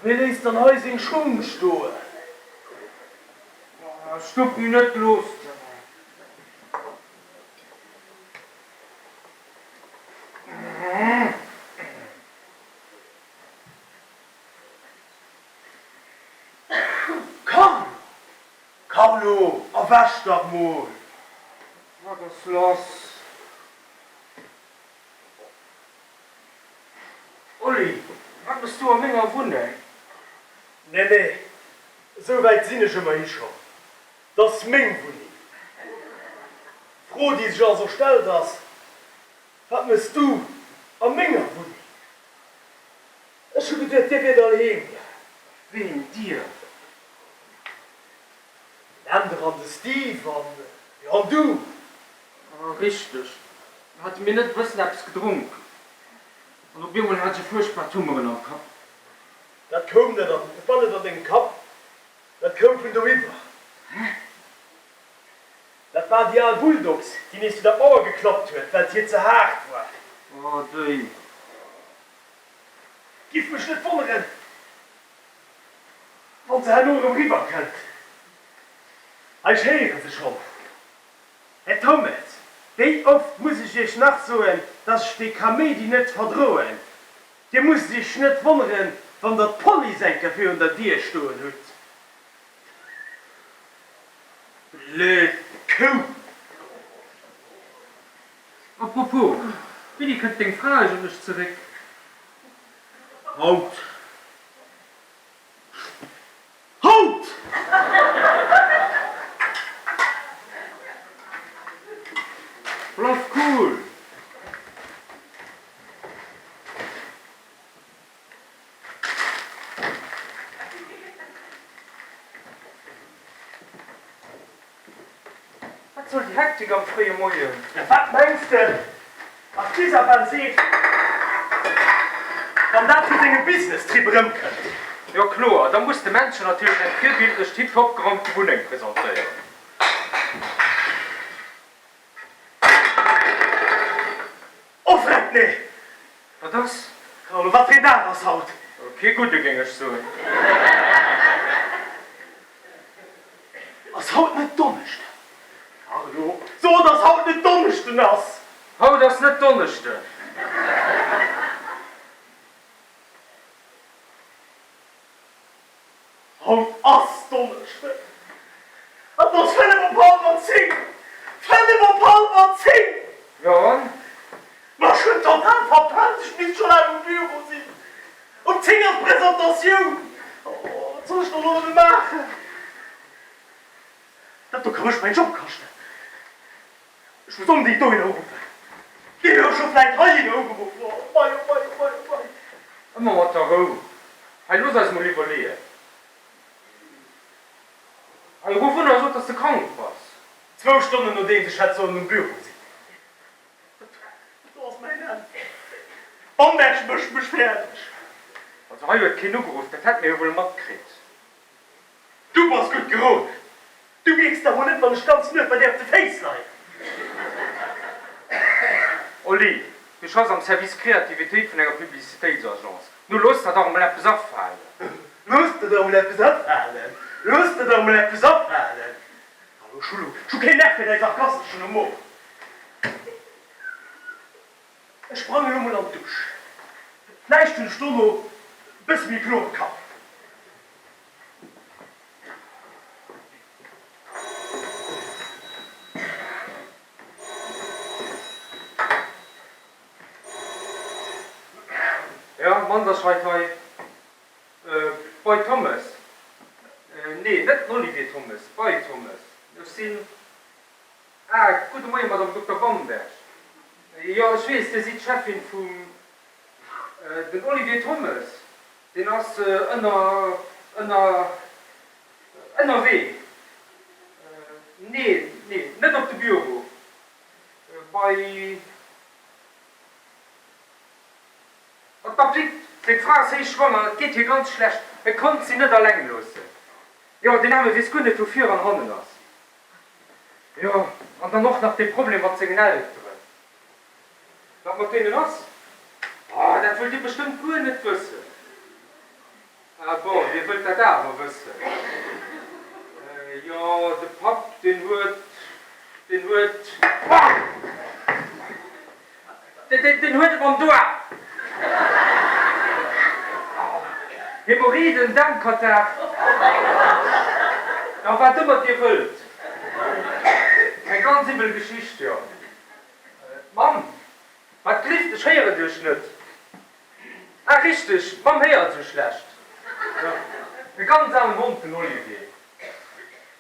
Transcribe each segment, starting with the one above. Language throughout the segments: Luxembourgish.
Wie léisst dann hei seng Schung stoen? Stupp mi net, looss se. Carlo! Carlo, erwäch dach mol! Wat ass lass? Oli, wat mëss du a menger Wunneng? Nee, nee, esou wäit sinn ech ëmmerhi schonn. 't ass meng Wunneng. D'Fro, déi sech also stellt, ass, Wat mëss du a menger Wunneng? Ech hu geduet, dir wiert all heem gaang. Ween, dir? Den Änder an de Steve an, jo, an du. Ah, richteg. Hate mir net e bëssen eppes gedronk? An op eemol hat ech e fuerchtbart Hummeren am Kapp. Dat koum net an, dat war net an dengem Kapp, dat koum vun doiwwer. Hä? Dat war déi al Bulldogs, déi nees widder d'Mauer geklappt huet, well et hir ze haart war. Oh, déi. Giff mech net wonneren, wann se herno erëm riwwer kënnt. Ech héiere se schonn. Här Thommes, wéi oft muss ech Iech nach soen, dass ech dee Kaméidi net verdroen? Dir musst Iech net wonneren, wann Der d'Police eng Kéier virun der Dier stoen hutt. Blöd Kou! A propos, wéini kënnt deng Fra eigentlech zeréck? Haut. Haut! Bleif cool! Wat soll déi Hektik am fréie Moien? Ja wat mengs de, wat d'Isabel seet, wann dat vu sengem Business-Trip erëmkënnt? Jo kloer, da muss de Männchen natierlech eng virbildlech tiptop geraumte Wunneng presentéieren. Oh vreck, nee! Wat ass? Carlo, wat fir een Dag ass haut? Kee gudde, géing ech soen. Ass haut net Donneschden? Carlo, so dass haut net Donneschden ass! Haut ass net Donneschden. Haut ass Donneschden. Et ass 5 op hallwer 10. 5 op hallwer 10! Jo, an? Ma ech hunn total verpennt, ech misst scho laang um Büro sinn. Um 10 ass d'Presentatioun. Oh, wat soll ech dann elo nëmme maachen? Dat do ka mech mäin Job kaschten. Ech muss onbedéngt dohinner uruffen. Déi hu jo scho vläit heihinner ugeruff. Oh wei, oh wei, oh wei, oh wei. Ëmmer mat der Rou. Hei, looss eis mol iwwerleeën. Hei, ruff un a sot, dass de krank bass. Zwou Stonnen nodeems ech hätt sollen um Büro sinn. Do ass mäin Enn. Bamberg mécht mech fäerdeg. Also hei huet keen ugeruff, dat hätt mir jo wuel matkritt. Du bass gutt geroden. Du mierks dach mol net, wann ech d'ganz Nuet bei dir op de Féiss leien. Oli, du schaffs am Service Kreativitéit vun enger Publicitéitsagence. Nu looss der dach emol eppes afalen. Looss der dach emol eppes afalen. Looss der dach emol eppes afalen. Hallo, ech hu keen Nerv fir däi sarkasteschen Humor. Ech sprangen elo mol an d'Dusch. Vläicht hunn ech dono e bësse méi e klore Kapp. Jo, Manderscheid hei. Bei Thommes. Nee, net den Olivier Thommes, bei Thommes. Ech sinn. Ah, gudde Moien, Madame Dokter Bamberg. Jo, ech weess, Dir sidd d'Cheffin vum. Den Olivier Thommes, deen ass ënner, ënner, ënnerwee. Nee, nee, net op de Büro. Bei. An d'Apdikt. Seng Fra ass héich schwanger, et geet hir ganz schlecht, e konnt si net alleng loossen. Jo, deen Aarme weess guer net, wou vir an hannen ass. Jo, an dann och nach dee Problem mat sengen Elteren. Wat mat deenen ass? Ah, dat wëllt Dir bestëmmt guer net wëssen. Ah bon, Dir wëllt dat awer wëssen? Jo, de Papp, deen huet, deen huet, ah! Deen huet et mam Doigt! Hämorrhoiden, Daarmkatar, jo, wat ëmmer Dir wëllt. Eng ganz iwwel Geschicht, jo. D'Mamm, wat gelift, ech héieren Iech net. Ah richteg, d'Mamm héiert esou schlecht. Jo, e ganz alen Hond, den Olivier.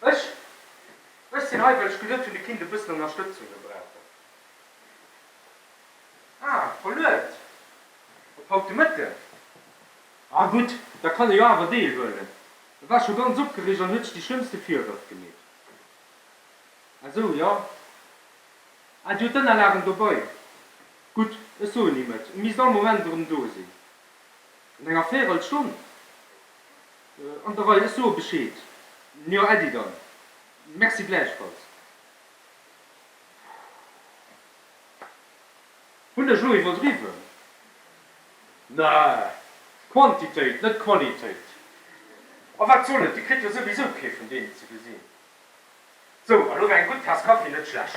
Ech, ech sinn hei, well ech geduet hunn, e kinnt e bëssen Ënnerstëtzung gebrauchen. Ah, verluet? Op haut de Mëtten? Ah gutt, da kann e jo awer deelhuelen. E war scho ganz opgereegt an huet sech déi schlëmmste Virwërf gemeet. Ah sou, jo. Ah, Dir hutt d'Ënnerlagen dobei. Gutt, ech soen him et, e misst all Moment erëm do sinn. An enger Véirelstonn? An der Rei, ech soe Bescheed. Jo, Äddi dann. Merci gläichfalls. Hunn ech elo iwwerdriwwen? Nee, Quantitéit, net Qualitéit. A wat soll et, Dir kritt jo souwisou kee vun deenen ze gesinn. Sou, a lo wär eng gutt Taass Kaffi net schlecht.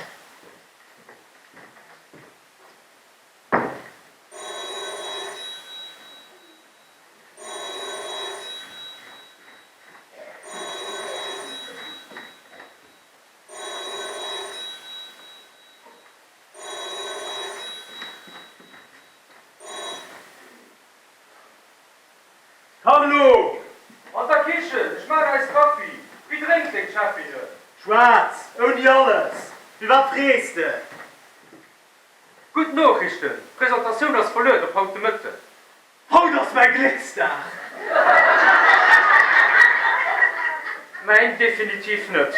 Carlo! An der Kichen, ech maan eis Kaffi. Wéi drénkt deng Cheffin en? Schwaarz, ouni alles. Fir wat frees de? Gutt Noochrichten, d'Presentatioun ass verluet op haut de Mëtten. Haut ass mäi Glécksdag! Mäin definitiv net.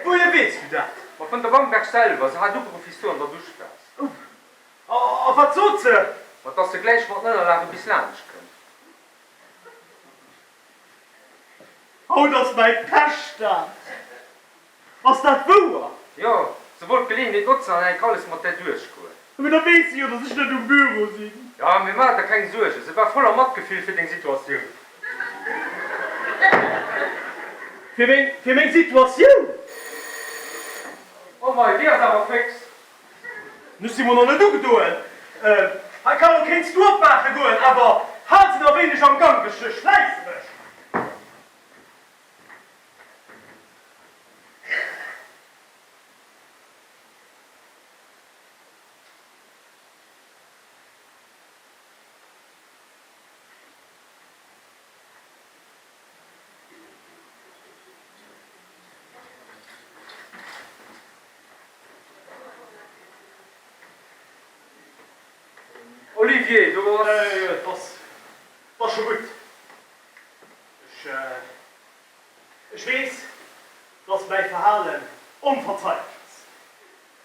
Wouhier weess du dat? Ma vun der Bamberg selwer, se hat ugeruff wéi s du an der Dusch waars. Oh, a wat sot se? Ma dass se gläich mat den Ënnerlage bis laanscht kënnt. Haut ass mäi Peschtdag! Ass dat wouer? Jo, se wollt d'Geleeënheet notzen an enk alles mat där duerchgoen. Mee da weess se jo, dass ech net um Büro sinn. Jo, mee maach der keng Suergen, se war voller Matgefill fir deng Situatioun. Fir meng, fir meng Situatioun? Oh mei, déi ass awer féx. Ech si mer nach net ugedoen. Hei Carlo, kéints du opmaache goen, awer hal se nach wéineg am Gank, ech schläisse mech. Olivier, do ass. Et ass scho gutt. Ech weess, dass mäi Verhalen onverzeilech ass.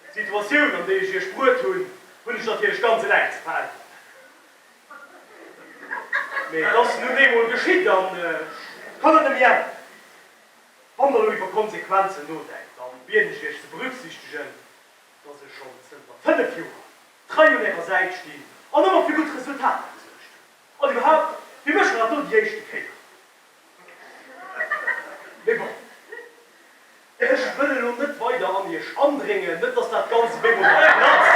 D'Situatioun, an déi ech Iech bruet hunn, hunn ech natierlech ganz eleng ze verantworten. Mee et ass nun eemol geschitt an ech kann et net méi änneren. Wann Der elo iwwer Konsequenzen nodenkt, dann bieden ech Iech ze berücksichtegen, dass ech schonn zënter 5 Joer trei un Ärer Säit stinn an ëmmer fir gutt Resultater gesuergt hunn. An iwwerhaupt, fir mech war dat do déi éischte Kéier. Mee bon, ech wëll elo net weider an Iech andréngen, net dass dat Ganzt op eemol nach platzt.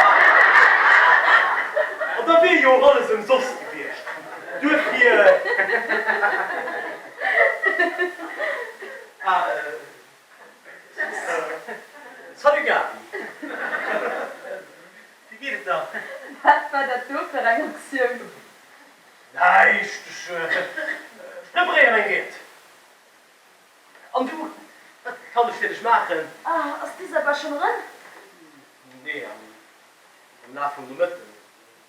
An da wier jo och alles ëmsoss gewiescht. Duerfir. Ah, salut Gaby. Wéi geet et der? Wat war dat do fir eng Aktioun? Näischt, ech preparéieren eng Ried. An du, wat kann ech fir dech maachen? Ah, ass d'Isabel schonn erëm? Nee, am Laf vum Nomëtten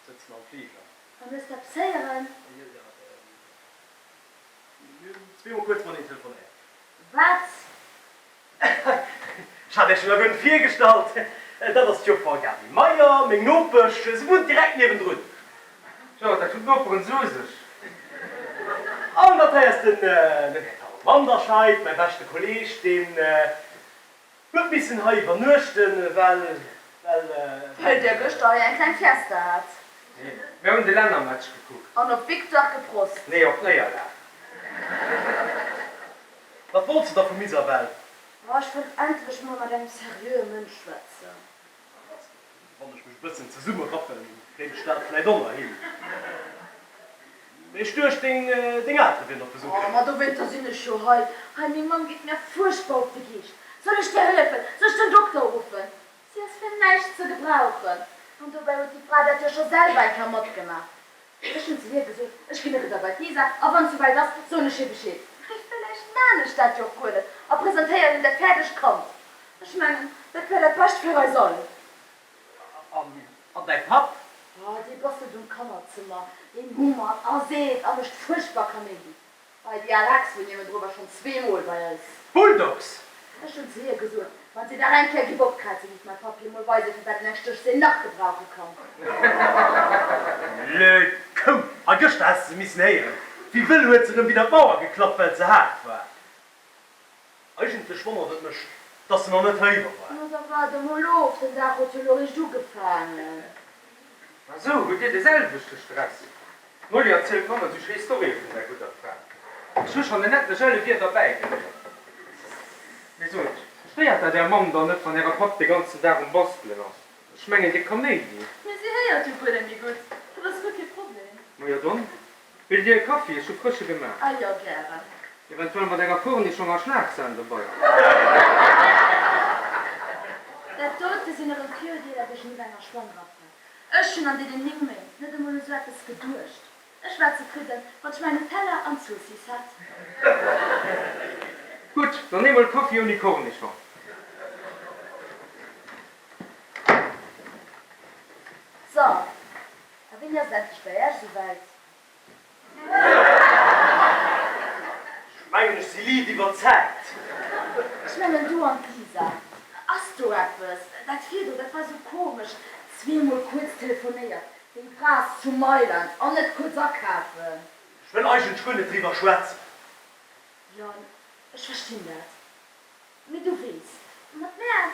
sëtzt se am Fliger. An hues de eppes héieren? Jo, mir hunn zweemol kuerz mateneen telefonéiert. Wat? Ech hat Iech jo nach guer net virgestallt, dat ass d'Joffer Gaby Meyer, meng Nopesch, se wunnt direkt niewendrun. Jo, dat hunn d'Noperen esou u sech. An dat hei ass den Här Carlo Manderscheid, mäi beschte Kolleeg, deen huet missen hei iwwernuechten, well. Well. Well dir gëschter hei eng kleng Fiesta hat. Nee, mir hunn de Lännermatch gekuckt. An op d'Victoire geprost. Nee, op d'Néierlag. Wat wollts de da vum Isabelle? Oh, ech wëllt endlech mol mat engem seriöe Mënsch schwätzen. Wann ech mech e bëssen zesummerappen, kéint ech dat vläit och nach hin. Mee ech duecht, deng Eltere wieren op Besuch. Oh, ma dowéinter sinn ech jo hei. Hei, meng Mamm geet mir fuerchtbar op de Geescht. Soll ech dir hëllefen? Soll ech den Dokter ruffen? Si ass fir näischt ze gebrauchen. An dobäi huet déi Fra dat jo scho selwer eng Kéier matgemaach. Ech hunn zu hir gesot, ech ginn eriwwer bei d'Lisa a wann et souwäit ass, soen ech hir Bescheed. Villäicht maan ech dat jo och guer net a presentéieren him dat fäerdegt Kand. Ech mengen, dat wär dat Bescht fir eis all. An däi Papp? Oh, dee bastelt um Kannerzëmmer, deen hummert a seet a mécht fuerchtbar Kaméidi. Hei, déi al Hex wunnt niewendru war schonn zweemol bei eis. Bulldogs! Ech hunn zu hir gesot, wann si nach eng Kéier giff opkrazen, giff mäi Papp hir mol weisen, firwat en eng Stéchsee nach gebrauche kann. Blöd Kou! A gëschter häss de se missen héieren, wéi wëll huet se erëm widder d'Mauer geklappt, well se haart war. Eigentlech wonnert et mech, dass se nach net heiwwer war. No da waart emol of, den Dag huet jo elo eréischt ugefaangen. Ah sou, hutt dir de selwechte Stress? D'Molly erzielt nëmmen sou schéi Storye vun där gudder Fra. Ech hu schonn en etlech elle Wierder bäigeléiert. Mee sot, stéiert dat är Mamm dann net, wann äre Papp de ganzen Dag um Bastelen ass? Ech mengen, dee Kaméidi. Mee si héiert jo guer net méi gutt, dat ass guer kee Problem. Majo dann, wéilt dir e Kaffi? Ech hu frësche gemaach. Ah jo, gären. Eventuell mat enger Kornischong a Schlagsahn dobei. Dat dote sinn erëm Virurdeeler géigeniwwer enger schwangerer Fra. Ech hunn an deenen 9 Méint net emol u sou eppes geduecht. Ech war zefridden, wann ech mäin Nutella an Zoossiss hat. Gutt, dann eemol Kaffi ouni Kornischong. So, a wéini ass et endlech bei Iech esouwäit? Ech mengen, ech si liit iwwer d'Zäit. Ech mengen, du an d'Lisa. Ass do eppes? Dat virdru, dat war sou komesch. Zweemol kuerz telefonéiert. Deng Fra ass zu Mailand an net kuerz akafen. Ech wëll eigentlech guer net driwwer schwätzen. Jo, ech verstinn dat. Mee du weess, mat mär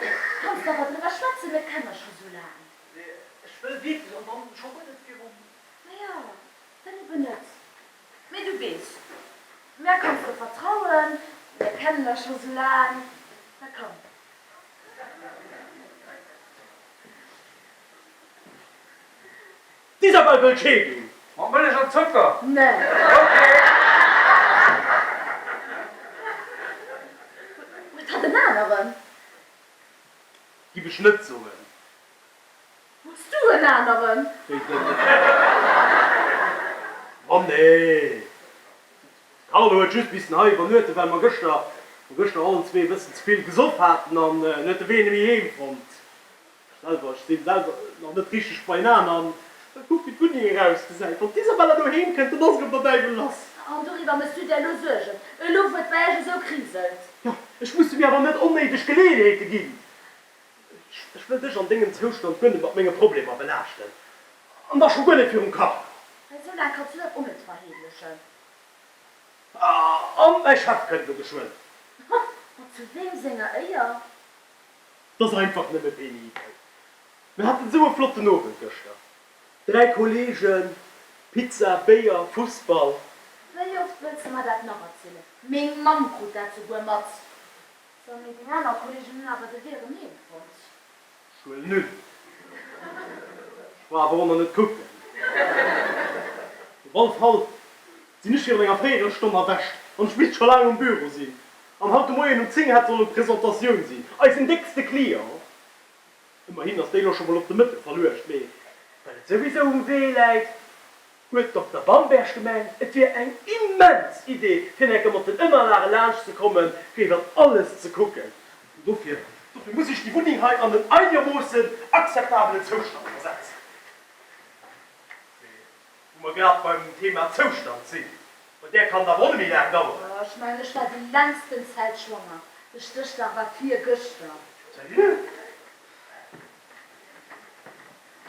kanns de awer driwwer schwätzen, mir kennen eis scho sou laang. Ech wëll wierklech, an dann scho guer net virum. Majo, dann eben net. Mee du weess, mär kanns de vertrauen, mir kennen eis scho sou laang. Da komm. D'Isabel wëll Scheedung! Mat Mëllech an Zocker? Nee. Ok. Huet hatt en aneren? Giff ech net soen. Hues du en aneren? Wéi den? Oh nee! De Carlo huet just missen hei iwwernuechten, well mer gëschter, mer gëschter allen zwee e bëssen ze vill gesoff haten an en huet de Wee net méi heem fonnt. Ech selwer, ech sinn selwer nach net richteg beienaner an kuck wéi d'Wunneng erausgesäit. Wann d'Isabella doheem kënnt, dann ass erëm der Däiwel lass. An doriwwer mëss du der elo Suergen, elo wou et bei iech esou kriselt? Jo, ech muss mir awer net onnéideg Geleeënheete ginn. Ech wëll dech an dengem Zoustand guer net mat menge Problemer belaaschten, an da scho guer net virum Carlo. Well esou laang kanns du dat och net verheemlechen. An mäi Chef kënnt elo geschwënn. Ma zu weem senger Éier? 't ass einfach nëmme penibel. Mir haten esou e flotten Owend gëschter. Dräi Kollegen, Pizza, Béier, Fussball. Wéi oft wëlls de mer dat nach erzielen? Meng Mamm krut dat souguer mat. So, mee deng aner Kollegen hunn awer de Wee erëm heem fonnt. Ech huelen un. Ech war awer och nach net kucken. Op alle Fall sinn ech virun enger Véierelstonn erwächt an ech misst scho laang um Büro sinn. An haut de Moien um 10 hätt sollen d'Presentatioun sinn. Eisen déckste Client. Ëmmerhin ass déi elo scho mol op de Mëtteg verluecht, mee well et souwisou um Wee läit, huet Dokter Bamberg gemengt, et wier eng immens Idee, fir enke mat den Ënnerlage laanscht ze kommen, fir iwwer alles ze kucken. An dofir, dofir muss ech déi Wunneng hei an en einermoossen akzeptabelen Zoustand versetzen. Mee wou mer grad beim Thema Zoustand sinn, bei där kann et awer och net méi laang daueren. Ech mengen, ech war déi längsten Zäit schwanger. De Stéchdag war virgëschter. Seriö?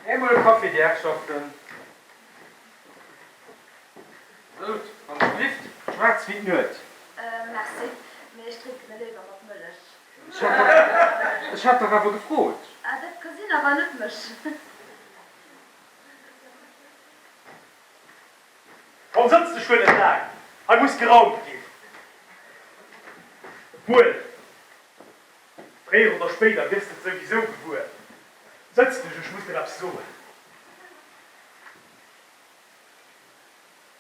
Eemol e Kaffi, déi Herrschaften. Rout, wann et lift, schwaarz wéi d'Nuet. Merci, mee ech drénken e léiwer mat Mëllech. Ech hat dach awer gefrot. Ah, dat ka sinn, awer net mech. Komm, sëtz dech, huel net laang, hei muss geraumt ginn. Obwuel, fréier oder spéider gëss de et souwisou gewuer. Sëtz dech, ech muss der eppes soen.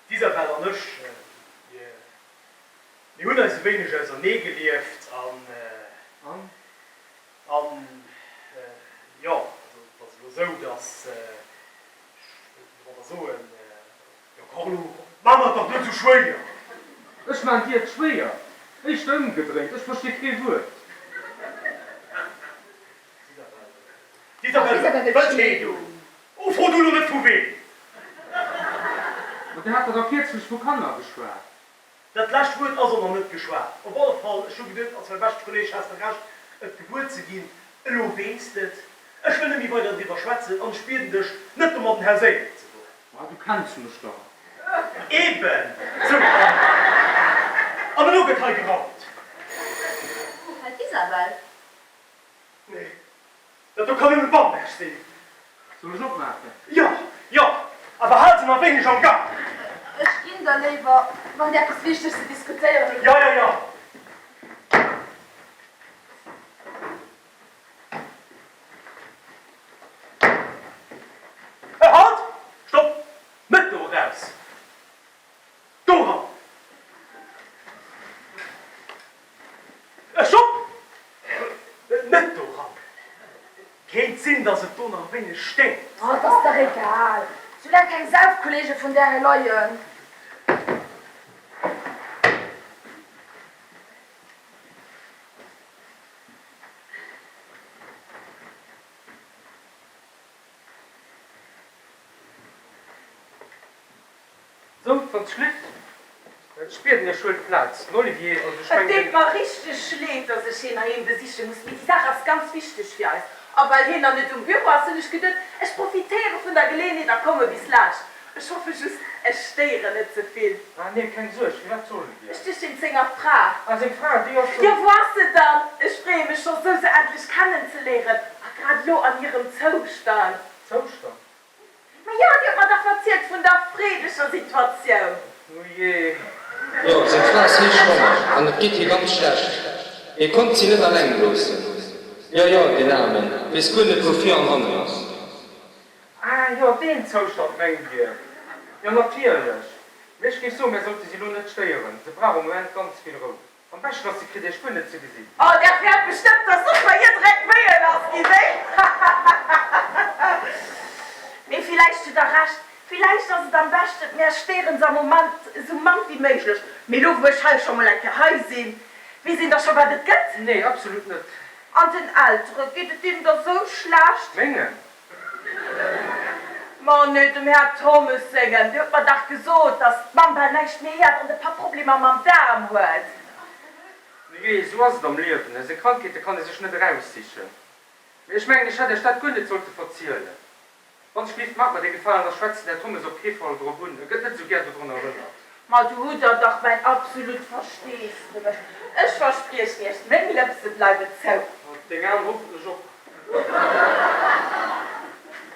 D'Isabelle an ech, mir, mir hunn eis e wéineg ausernee gelieft an, An? An, jo, also et ass elo esou, datt, ech wëllt domadder soen, jo Carlo, maach mer et dach net esou schwéier! Ech maan dir et schwéier? Éischter ëmgedréint, ech versti kee Wuert. D'Isabelle, d'Isabelle wëllt d'Scheedung. Oh, fro du elo net vu weem! Ma dir hat der da kierzlech vu Kanner geschwat. Dat lescht Wuert ass och nach net geschwat. Op alle Fall, ech hu geduet, als mäi beschte Kolleeg häss de Recht, et gewuer ze ginn. Elo weess d'et. Ech wëll net méi weider driwwer schwätzen an ech bieden dech, net domadden hauséieren ze goen. Ma du kenns mech dach. Eben! Sou, an elo gëtt hei geraumt. Hei d'Isabel. Nee, dat do kann nëmmen Bamberg sinn. Soll ech opmaachen? Jo, jo, awer hal se nach wéineg am Gang. Ech ginn da léiwer, wann Dir eppes Wichtegs ze diskutéieren hutt. Jo, jo, jo. Halt! Stopp! Net do eraus! Doran! Stopp! Net doran! Kéint sinn, dass et do nach e wéineg sténkt. Oh, et ass dach egal, soulaang keng Saufkollege vun där hei leien. Sou, wann d'schlitt, ech bieden iech, huelt Plaz. Den Olivier, also ech Et deet mengen. mer richteg leed, dass ech hien heiheem besiche muss, mee déi Saach ass ganz wichteg fir eis. A well hien nach net um Büro ass, hunn ech geduet, ech profitéiere vun der Geleeënheet a komme bis laanscht. Ech hoffe just, ech stéieren net ze vill. Ah nee, keng Suerg, firwat solle wir? Ech duecht wéint senger Fra. Ah, seng Fra, déi ass jo. Jo, wou ass se dann? Ech freeë mech scho sou, se endlech kennenzeléieren, a grad elo an hirem Zoustand. Zoustand? Ma jo, Dir hutt mer dach verzielt vun der freedeger Situatioun. O jee. Jo, seng Fra ass héich schwanger an et geet hir ganz schlecht. Hie konnt si net alleng loossen. Jo, jo, deen Aarmen weess guer net, wou vir an hannen ass. Ah jo, deen Zoustand mengt Dir? Jo, natierlech. Mee ech géif soen, mär sollte si lo net stéieren. Se brauch am Moment ganz vill Rou. Am beschten ass, se kritt Iech guer net ze gesinn. Oh, där fäert bestëmmt, dass soss bei hir direkt d'Méien lass ginn, wéi? Hahahaha. Mee villäicht hutt der Recht, villäicht ass et am beschten, mär stéieren se am Moment esou mann wéi méiglech. Mee elo, wou ech hei scho mol eng Kéier hei sinn, weess een da scho, wat et gëtt? Nee, absolut net. An den Eltere, geet et deenen da sou schlecht? Mengen? Ma nee, dem Här Thommes sengen, dee huet mer dach gesot, dass d'Mamm bal näischt méi héiert an de Papp Problemer mam Daarm huet. Nujee, esou ass et am Liewen, seng Krankheete kann ee sech net eraussichen. Mee ech mengen, ech hätt Iech dat guer net sollte verzielen. Wann ech gelift, maacht mer dee Gefalen a schwätzt den Här Thommes op kee Fall drop un, e gëtt net esou gär dodrun erënnert. Ma du hutt der dach mäin absolut Versteesdemech. Ech verspriechen Iech, meng Lëpse bleiwen zou. Deng Aen hoffentlech och.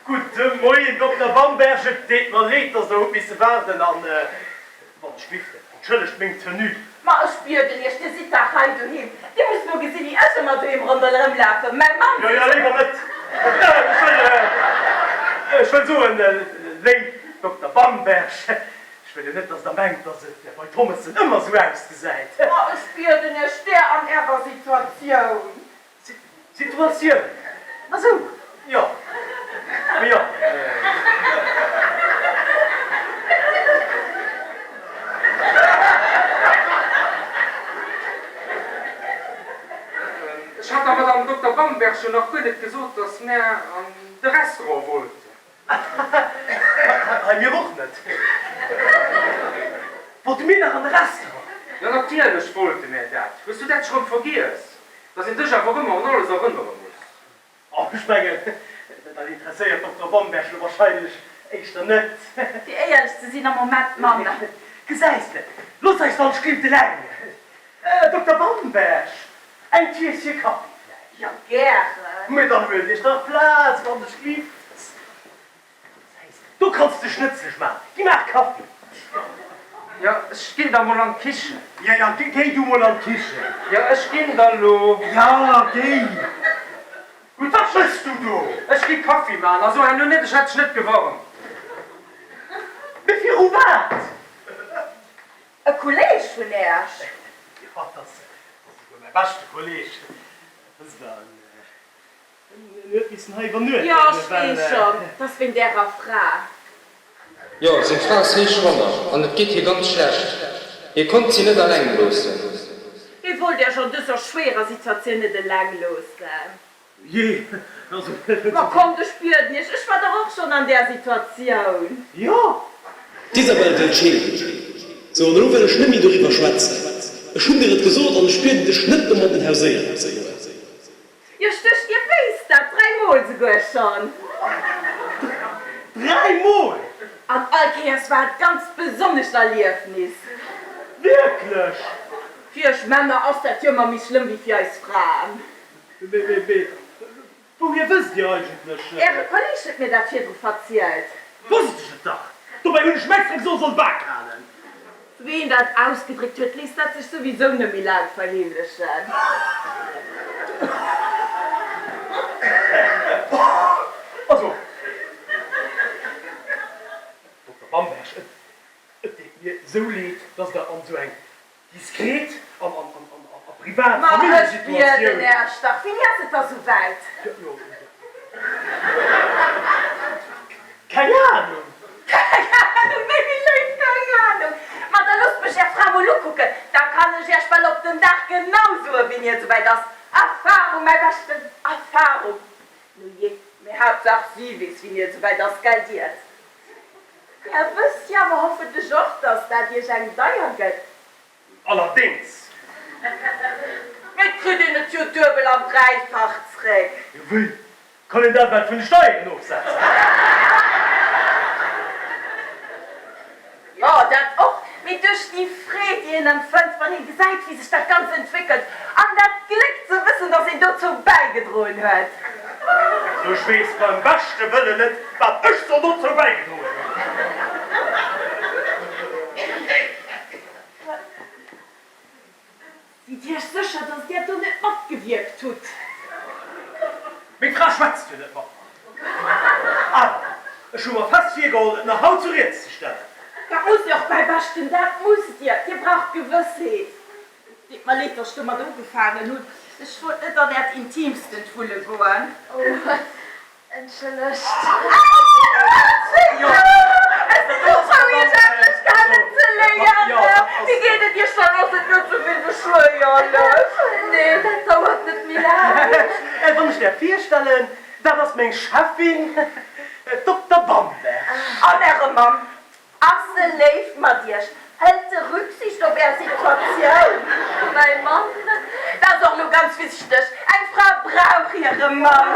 Gudde Moien, Dokter Bamberg. Et deet mer leed, dass Der hutt misse waarden. An wann ech gelift, entschëllegt meng Tenue. Ma ech bieden Iech, Dir sidd dach hei doheem. Dir musst mol gesinn, wéi ech ëmmer doheem ronderëmlafen. Mäi Mann Jo, jo, léiwer net. Ech wëll, ech wëll soen, léif Dokter Bamberg, ech wëll jo net, dass Der mengt, dass et bei Thommessen ëmmer esou ausgesäit. Ma ech bieden Iech, Där an Ärer Situatioun. Situatioun? Ah sou, jo, mee jo. Ech hat der Madame Dokter Bamberg jo nach guer net gesot, dass mär an de Restaurant wollten. Hei, mir och net. Wollte mir nach an de Restaurant? Jo, natierlech wollte mär dat. Hues du dat schonn vergiess, dass een dech awer och ëmmer un alles erënnere muss? Oh, ech mengen, dat interesséiert Dokter Bamberg lo wahrscheinlech éischter net. Fir éierlech ze sinn, am Moment manner. Gesäis de, looss eis dann d'Spillt eleng. Dokter Bamberg, eng Tiessche Kaffi vläicht? Jo, gären. Mee dann huelt iech dach Plaz, wann dech lift. Do kanns de schnëtzlech man. Gi maach Kaffi. Jo, ech ginn da mol an d'Kichen. Jo, jo, géi du mol an d'Kichen. Jo, ech ginn da lo. Jo, géi. Gutt, wat mëss du do? Ech gi Kaffi man. A so herno net, ech hätt dech net gewarnt. Mee viru wat? E Kolleeg vun Äech? Jo, dat ass esouguer mäi beschte Kolleeg. Wësst Der, en huet missen hei iwwernuechten, Jo, ech weess schonn, 't ass wéint Ärer Fra. Jo, seng Fra ass héich schwanger an et geet hir ganz schlecht. Hie konnt si net alleng loossen. Hie wollt Iech an dëser schwéierer Situatioun net eleng loossen. Jee, also. Ma kommt, ech bieden Iech, ech war dach och schonn an där Situatioun. Jo! D'Isabel wëllt scheeden. Sou, an elo wëll ech net méi doriwwer schwätzen. Ech hunn dir et gesot an ech bieden dech net domadden hauséieren ze goen. Jo, stécht, Dir wéisst dat, dräimol souguer schonn. Dräimol? An all Kéiers war et ganz besonnescht Erliefnis. Wierklech? Fir iech Männer ass dat jo ëmmer méi schlëmm wéi fir eis Fraen. Mee wouhier wësst Dir eigentlech? Äre Kolleg huet mir dat virdru verzielt. Wosst ech et dach! Dobäi hunn ech em extra gesot, e soll d'Bak halen. Sou wéi een dat ausgedréckt huet, léisst dat sech souwisou net méi laang verheemlechen. Also, Dokter Bamberg, et deet mir sou leed, dass Der an sou eng Diskret an a privat Ma ech Familljesituatioun. bieden Äech dach, wéini ass et da souwäit? Jo, keng Ahnung. Keng Ahnung, méi wéi léif, keng Ahnung. Ma da loosst mech Är Fra mol ukucken, da kann ech Äech bal op den Dag genau soen, wéini et souwäit ass. Erfahrung, mäi Beschten, Erfahrung. Nu jee, mee Haaptsaach si weess, wéini et souwäit ass, gell Diet? Där wësst jo awer hoffentlech och, dass dat Iech eng deier gëtt. Allerdéngs! Mee et kritt een et jo duebel an dräifach zréck. Jo wéi kann een dat well vun de Steieren ofsetzen? Jo, dat och, mee duerch déi Freed, déi een empfënnt, wann ee gesäit, wéi sech dat Ganzt entwéckelt, an dat Gléck ze wëssen, dass een dozou bäigedroen huet. Also ech weess beim beschte Wëllen net, wat ech soll dozou bäigedroen hunn. Sidd Iech sécher, dass Dir do net matgewierkt hutt? Meng Fra schwätzt jo net mat mer. Awer ech hu mer fest virgeholl, et nach haut zu Rieds ze stellen. Dat musst Dir och, mäi Beschten, dat musst Dir. Dir braucht Gewëssheet. Et deet mer leed, dass ech domat ugefaangen hunn. Ech wollt net an Äert Intiimstent wulle goen. Oh, Entschëllegt. Ech sinn esou frou iech endlech kennen ze léieren. Wéi geet et iech dann? Ass et net esou vill beschwéierlech? Nee, dat dauert net méi laang. Wann ech däerf virstellen, dat ass meng Cheffin, d'Dokter Bamberg. An äre Mann? Ass e léif mat iech? Hëlt e Rücksicht op är Situatioun? Mäi Mann? Dat ass och elo ganz wichteg, eng Fra brauch hire Mann!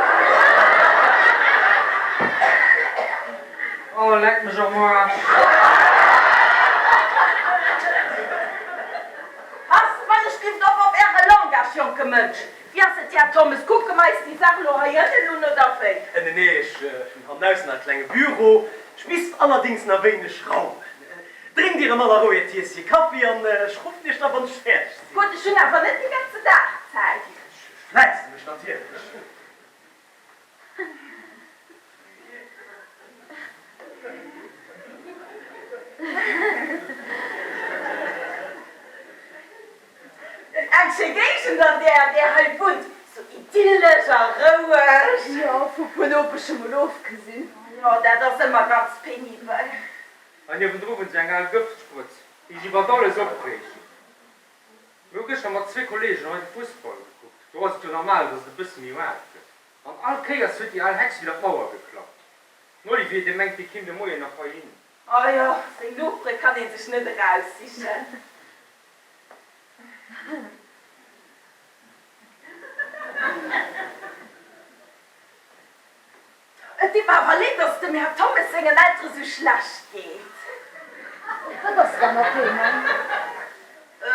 Oh, leck mech am Aarsch! Passt wann ech gelift op op äre Langage, jonke Mënsch! Wéi ass et, Här Thommes, kucke mer eis déi Saach elo hei ënnen un, oder wéi? Nee, nee, ech hunn hannaussen nach e klenge Büro. Ech misst allerdings nach wéineg raumen. Drénkt Dir an aller Rou Är Tiessche Kaffi an ech ruffen Iech da wann ech fäerdeg sinn. Gutt, ech hunn awer net de ganzen Dag Zäit. Ech fläisse mech natierlech. Eng schéi Géigend an där där hei wunnt, sou idyllesch a roueg. Jo, vu puer Nopeschen mol ofgesinn. Jo, dat ass ëmmer ganz penibel. Hei niewendru wunnt sou eng al Gëftsprëtz, déi sech iwwert alles opreegt. Mir hu gëschter mat zwee Kollegen hei de Fussball gekuckt, do ass et jo normal, dass et e bësse méi waarm gëtt. An all Kéiers huet déi al Hex widder d'Mauer geklappt. Den Olivier, dee mengt, dee kéim de Moien nach heihin. Oh jo, seng Nopere kann ee sech net eraussichen. Et deet mer awer leed, dass et dem Här Thommes sengen Eltere sou schlecht geet. Wat ass da mat deenen?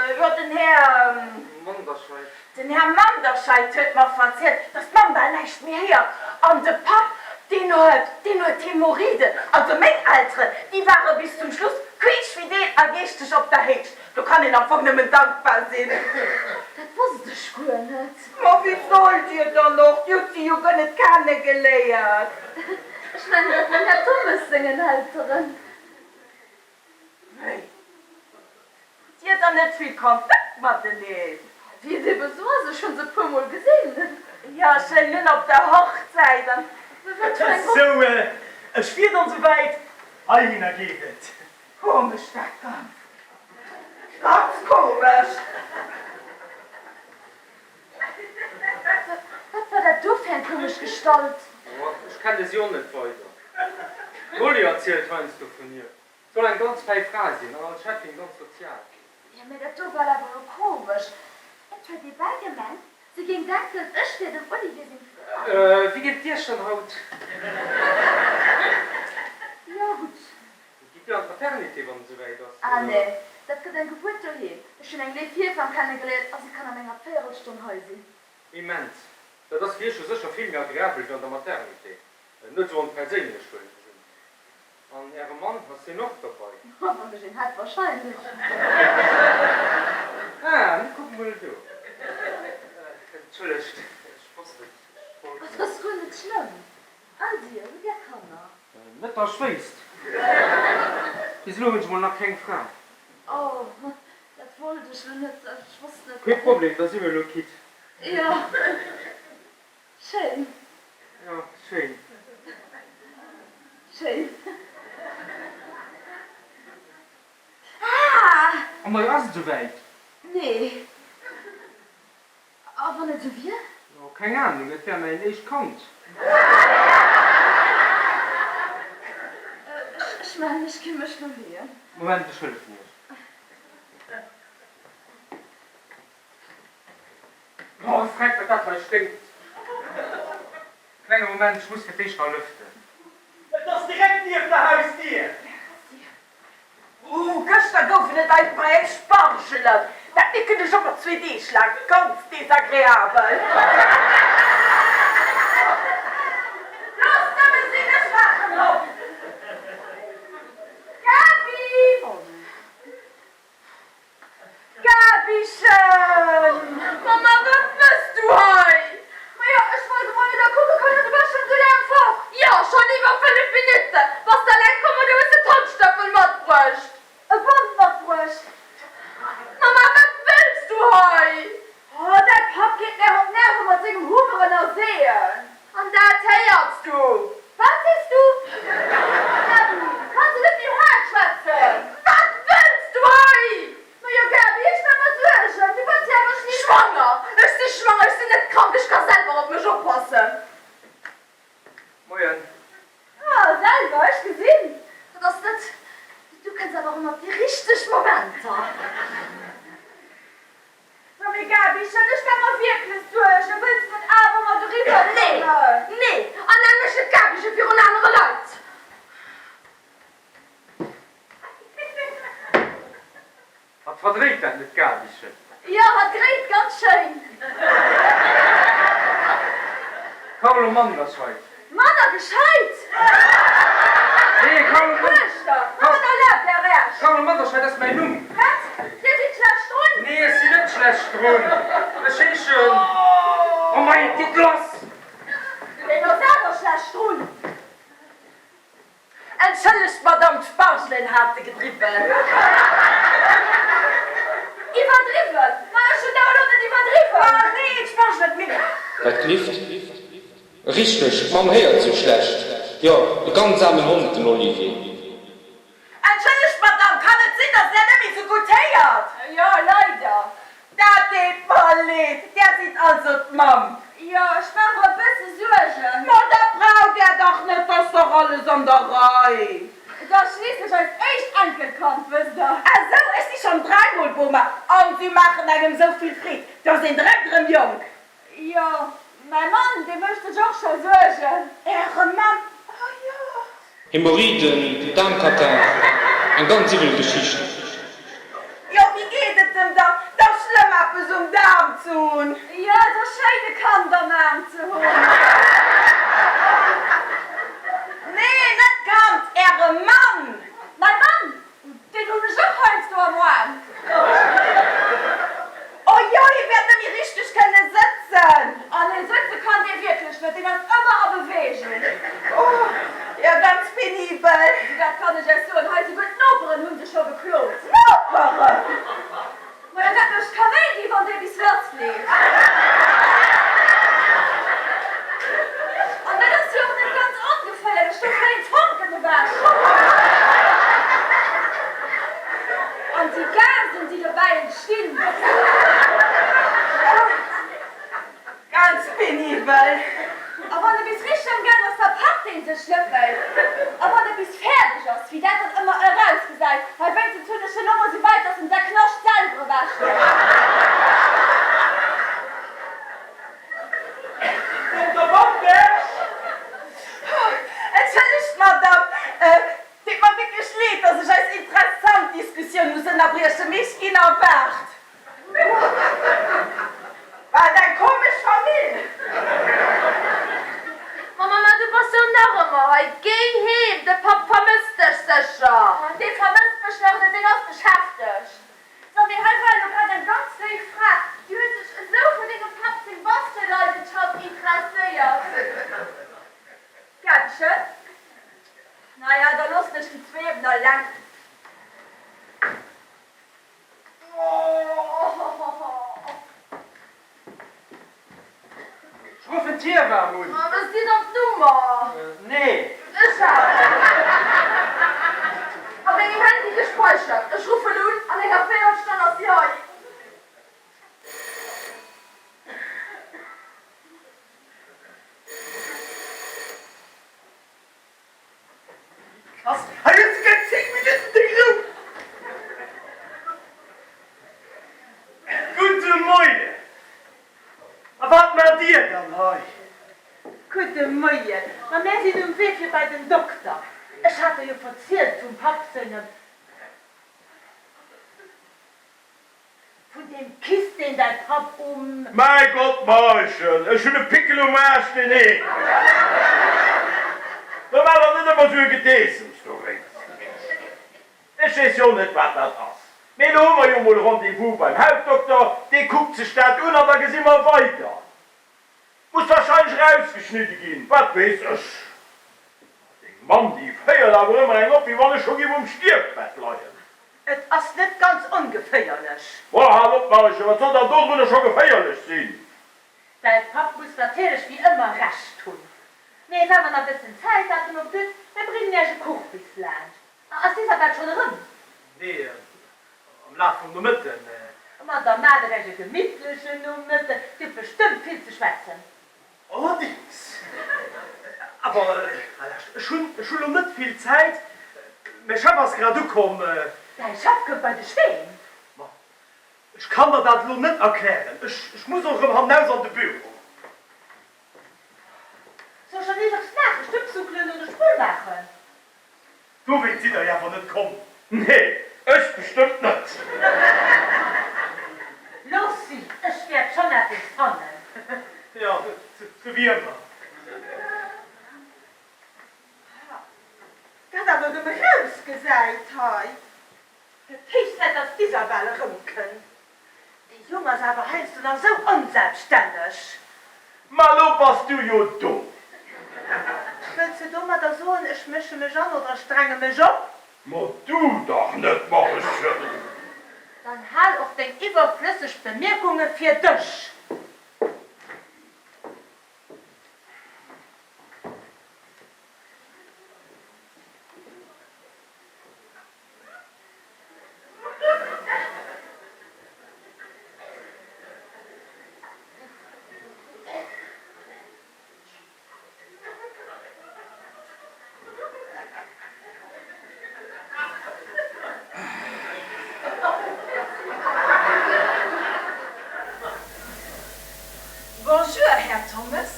Jo, den Här. Manderscheid. Den Här Manderscheid huet mer verzielt, dass d'Mamm bal näischt méi héiert. An de Papp, deen huet, deen huet Hämorrhoiden. Also meng Elteren, déi ware bis zum Schluss quiitsch fidel a geeschteg op der Héicht. Do kann een am Fong nëmmen dankbar sinn. Dat wosst ech guer net. Ma wéi sollt Dir dann och? Dir hutt si jo guer net kennegeléiert. Ech mengen, dat mam Här Thommes sengen Elteren. Wéi? Hutt Dir dann net vill Kontakt mateneen? Wéi et ebe sou ass, ech hunn se e puer Mol gesinn. Jo, ech hunn op der Hochzäit an. Wat fir eng Hochzäit? Sou, ech wier dann souwäit. Heihinner geet et. Komesch dat Ganzt. Ganz komesch. Wat war dat do fir eng komesch Gestalt? Ech kenne si och net weider. D'Molly erzielt heiansdo vun hir. Soll eng ganz fäi Fra sinn an als Cheffin ganz sozial. Jo, mee dat do war awer elo komesch. Et huet ee bal gemengt, se géing denken, ech wier dem Olivier seng Fra. Wéi geet et Iech dann haut? Jo, gutt. Gitt Dir an d'Maternité, wann et esouwäit ass, Ah, oder? nee, dat gëtt eng Gebuert doheem. Ech hunn eng léif Hiewamm kennegeléiert a si kann an enger Véierelstonn hei sinn. Immens. Dat ass fir Iech jo sécher vill méi agreabel wéi an der Maternité. Net esou onperséinlech, huelen ech un. An Äre Mann, ass deen och derbei? Wann ech een hätt, wahrscheinlech. Ah, nu kuck mol do. Entschëllegt, ech wosst et, ech wollt Et ass guer net schlëmm. An Dir, hutt Dir Kanner? Net datt ech wéisst. Bis elo hunn ech mol nach keng Fra. Oh, dat wollt ech lo net, ech wosst net. Kee Problem, da si mir elo quitt. Jo. Schéin. Jo, schéin. Schéin. Ah! Oh mei, ass et esouwäit? Nee. A wann et esou wier? Jo, keng Ahnung, et wär mäin éischt Kand. Ech mengen, ech gi mech lo leeën. Moment, ech hëllefen iech. Oh freck, wat dat hei sténkt! Klenge Moment, ech muss fir d'éischt nach lëften. Et ass direkt nieft der Hausdier. Ooh, gëschter goufen et eis bei eng Spargelen. Dat nicken ech ëmmer zwee Deeg laang. Ganz desagreabel. Looss nëmme sinn, ech maachen op. Gaby! Gabychen! Mamma, wat mëss du hei? Majo, ech wollt emol wieder kucke kommen, du bass schon sou laang fort. Jo, schon iwwer 5 Minutten. Bass de alleng komm oder hues de d'Hondstëppel matbruecht? E Bond matbruecht. Mamma, wat wëlls du hei? Oh, däi Papp geet mär op d'Nerve mat sengem Hummeren a Seeën. An dat héiers du! Wat sees du? Gaby, kanns du net méi haart schwätzen? Wat wëlls du hei? Majo Gaby, ech maache mer Suergen, du bass jo awer schwanger! Ech si schwanger, ech sinn net krank, ech ka selwer op mech oppassen. Moien. Ah, selwer, ech gesinn, dat ass net, du kënns awer ëmmer op déi richteg Momenter. Ma mee Gabychen, ech maa mer wierklech Suergen, wëlls net awer mat eriwwer kommen? Nee, nee, an nenn mech net Gabychen virun anere Leit! Hatt verdréit dat net, Gabychen. Jo, hatt dréit ganz schéin. Carlo Manderscheid. Manner gescheit! Nee, Carlo Mann. Uechter, Mama, da laaft Är Äerch! Carlo Manderscheid ass mäin Numm. Wat? Dir sidd schlecht drun? Nee, ech sinn net schlecht drun. Ech heeschen. Oh mei, et geet lass! Deen ass awer schlecht drun. Entschëllegt, Madame, d'Spargelen hate gedriwwen. Iwwerdriwwen? Ma ech hunn dach elo net iwwerdriwwen! Ma nee, d'Spargelen, mee. Wat glift? Richteg, d'Mamm héiert sou schlecht. Jo, e ganz aarmen Hond, den Olivier. Entschëllegt, Madame, kann et sinn, dass Där net méi sou gutt héiert? Jo, leider. Dat deet mer leed. Där sidd also d'Mamm? Jo, ech maach mer e bësse Suergen. Ma dat braucht Där dach net, 't ass dach alles an der Rei. Et ass schliisslech eist éischt Enkelkand, wësst Der. Ah sou, ech si schonn dräimol Boma an si maachen engem sou vill Freed, 't ass een direkt erëm jonk. Jo, mäi Mann, dee mécht sech och scho Suergen. Äre Mann? Ah jo. Hämorrhoiden, Daarmkatarrh, eng ganz iwwel Geschicht. Jo, wéi geet et em dann? schéin e Kand am Aarm ze hunn. Nee, net d'Kand, Äre Mann! Mäi Mann? Deen hunn ech och heiansdo am Aarm. Oh jo, hie wäert net méi richteg kënne sëtzen. Ah nee, sëtze kann dee wierklech net, deen ass ëmmer a Beweegung. Oh jo, ganz penibel. Also dat kann ech Iech soen, hei souguer d'Noperen hu sech scho beklot. D'Noperen? Majo, dat mécht Kaméidi, wann dee bis lassleet. An dat ass jo och net ganz ongeféierlech, do fléien d'Fonken ewech. An déi Gasen, déi dobäi entstinn. Ganz penibel. A wann e bis richteg am Gaang ass, da packt een sech net méi. A wann e bis fäerdeg ass, wéi dat dann ëmmer erausgesäit, hei wéinstens hunn ech en och esou wäit, dass en säi Knascht selwer ewechgeet. Dokter Bamberg! Entschëllegt, Madame, et deet mer wierklech leed, dass ech eis interessant Diskussioun muss ënnerbriechen, mee ech ginn erwaart. Wat eng komesch Famill! Ma Mama, du bass jo nach ëmmer hei. Géi heem, de Papp vermësst dech sécher. Dee vermësst mech nach net, deen ass beschäftegt. So, mee hei war elo grad eng ganz léif Fra, déi huet sech esou fir dengem Papp seng Bastelleidenschaft interesséiert. Gäbchen, Naja, da loossen ech déi zwee eben alleng. Ech ruffen d'Hiewamm un. Hues dir dann d'Nummer? Nee. Ech awer. A mengem Handy gespeichert. Ech ruffen un, an enger Véierelstonn ass si hei. Krass, hei hues de keng 10 Minutten deng Rou! Gudde Moien! A wat maacht Dir dann hei? Gudde Moien! Ma mär sinn um Wee fir bei den Dokter. Ech hat der jo verzielt vum Papp sengem. Vun deem Kiss, deen däi Papp um. Mäi Gott, Marischen, ech hunn e Pickel um Aarsch, deen eent! Da maach der net ëmmer esou e Gedeessems dowéinst. Ech weess jo net, wat dat ass, mee elo hu mer jo mol Rendez-vous beim Hautdokter, dee kuckt sech dat un an da gesi mer weider. Muss wahrscheinlech erausgeschnidde ginn, wat weess ech. Deng Mamm, déi féiert awer ëmmer eng op, wéi wann ech scho giff um Stierfbett leien. Et ass net ganz ongeféierlech. Boah, hal op, Marischen, wat soll dann dodrunner scho geféierlech sinn? Däi Papp muss natierlech wéi ëmmer Recht hunn. Mee wa mer nach bëssen Zäit haten op Dütt, mir bréngen Iech e Kuch bis laanscht. Ass d'Isabel schonn erëm? Nee, am Laf vum Nomëtten. Ma da maacht der Iech e gemittlechen Nomëtten. Dir hutt bestëmmt vill ze schwätzen. Allerdings. Awer ech hunn ech hu lo net vill Zäit. Mäi Chef ass grad ukomm. Däi Chef gouf bei de Schween? Ma ech kann der dat elo net erklären. Ech ech muss och erëm hannaus an de Büro. Soll ech dann nees eppes maachen? Stëbsuckelen oder Spull maachen? Dowéint sidd der jo awer net komm. Nee, ech bestëmmt net. Looss si, ech wäert schonn eppes fannen. Jo, sou wéi ëmmer. Dat awer erëm erausgesäit hei. Gëtt héich Zäit, dass d'Isabel erëmkënnt. Dee Jong ass awer heiansdo nach esou onselbstänneg. Ma lo bass du jo do. Wëlls de domadder soen, ech mësche mech an oder ech dränge mech op? Ma du dach net, Marischen. Dann hal och deng iwwerflësseg Bemierkunge fir dech. Bonjour, Här Thommes.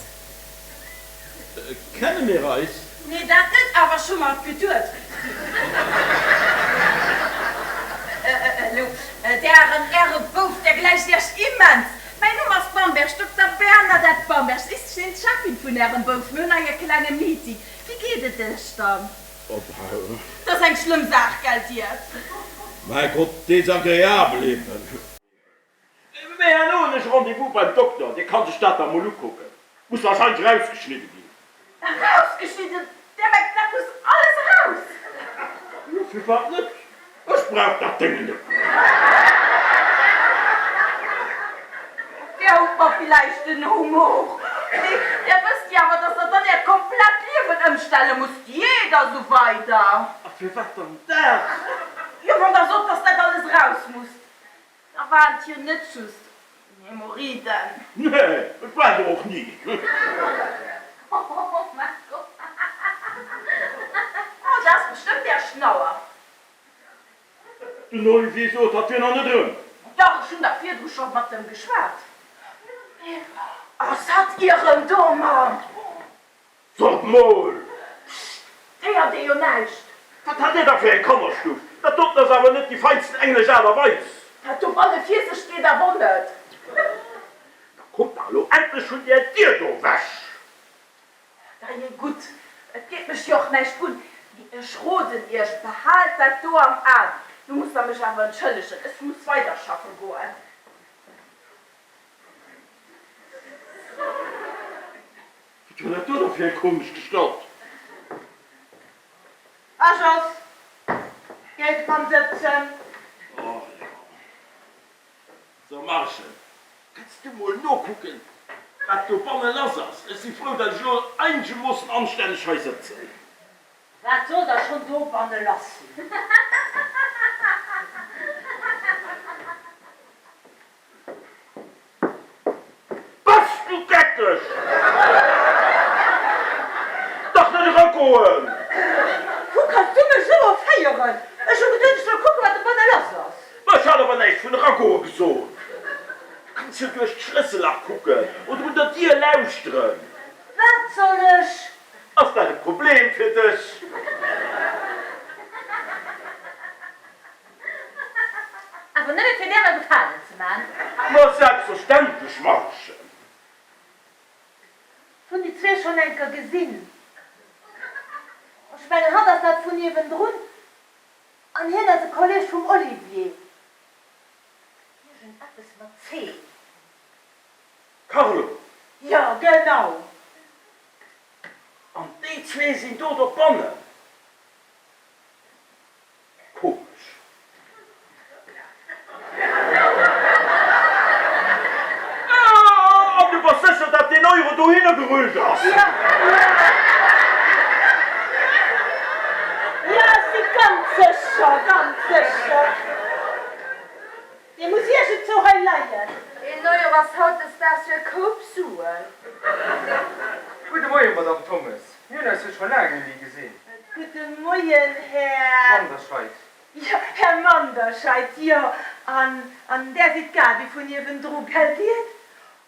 Kenne mir eis? Nee, dat net, awer ech hu mer et geduet. Elo, dären, äre Bouf, där gläicht iech immens. Mäin Numm ass Bamberg, Dokter Bernhard. d'Cheffin vun Ärem Bouf. Mir hunn hei e klenge Meeting. Wéi geet et Iech dann? Dat ass eng schlëmm Saach, gellt Dir? Mäi Gott, desagreabel eben. Mee herno hunn ech Rendez-vous beim Dokter, dee kann sech dat da mol ukucken. Muss wahrscheinlech erausgeschnidde ginn. Erausgeschnidden? Där mengt, dat muss alles eraus? Jo, firwat net? Ech brauch dat Déngen net méi. Där hutt mer villäicht den Humor. Mee där wësst jo awer, dass der dann äert komplett Liewen ëmstelle musst, Diät a sou weider. A firwat dann dat? Jo, wann der sot, dass dat alles eraus muss. Da war et jo net just Hämorrhoiden. Nee, et war der och ni. Oh mein Gott. Oh, dat ass bestëmmt Är Schnauer. Den Olivier sot, hatt wier nach net erëm. Dach, ech hunn dach virdru scho mat em geschwat. Ass hatt ierem do, Mann? Sot mol! Pscht, d'héiert ee jo näischt. Wat hat Dir da fir eng Kannerstuff? Dat doten ass awer net déi feinsten englesch Aart a Weis. Wat dobanne vir sech geet, awer net. Da kommt dach elo endlech vun där Dier do ewech! Dajee gutt, et geet mech jo och näischt un, mee ech roden Iech, behaalt dat do am Aen. Nu musst Der mech awer entschëllegen, ech muss weiderschaffe goen. Wat war dat do da fir eng komesch Gestalt? A Jos, géif dran sëtzen. Och jo. So Marchen, kanns du mol nokucken, wat dobanne lass ass? Ech si frou, datt ech elo einegermoossen anstänneg hei sëtzen. Wat soll da schonn dobanne lass sinn? Bass du geckeg? Dach net eragoen! Wou kanns du mech esou erféieren? Ech hu geduet, ech soll kucken, wat dobanne lass ass. Ma ech hat awer näischt vun eragoe gesot. Du kanns jo duerch d'Schlëssellach kucken oder un der Dier lauschteren. Wat soll ech? Ass dat e Problem fir dech? Awer nëmme fir mär e Gefalen ze man. Ma selbstverständlech, Marchen. Ech hunn déi zwee schonn enker gesinn. Ech mengen, hatt ass dat vun niewendrun an hien ass e Kolleg vum Olivier. Iergend eppes mat C. Carlo. Jo, genau. An déi zwee sinn do dobannen. Komesch. An du bass sécher, dat deen Euro dohinner gerullt ass? Jo, jo, ech si ganz sécher, ganz sécher. Dee muss iergendzou hei leien. Een Euro ass hautdesdaags jo e Koup Suen. Gudde Moien, Madame Thommes. Mir hunn eis jo scho laang nemmi gesinn. Gudde Moien, Här. Manderscheid. Jo, Här Manderscheid, jo. An, an där sidd d'Gaby vun niewendru, gell Dir?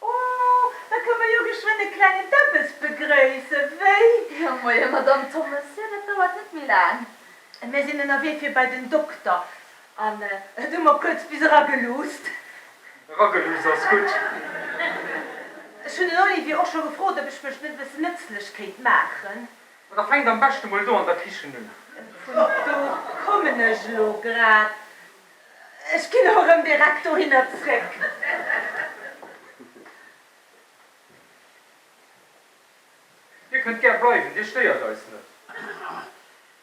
Oh, da kënne mer jo geschwënn e klengen Däbbes begrëissen, wéi? Jo, Moien, Madame Thommes. Jo, dat dauert net méi laang. Mir sinn ënnerwee fir bei den Dokter. An et hu mer kuerz bis erageluusst. Erageluusst ass gutt. Ech hunn den Olivier och scho gefrot, ob ech mech net e bëssen nëtzlech kéint maachen. Ma da fänkt am beschte mol do an der Kichen un. Vun do kommen ech elo grad. Ech ginn och erëm direkt dohinner zréck. Dir kënnt gär bleiwen, Dir stéiert eis net.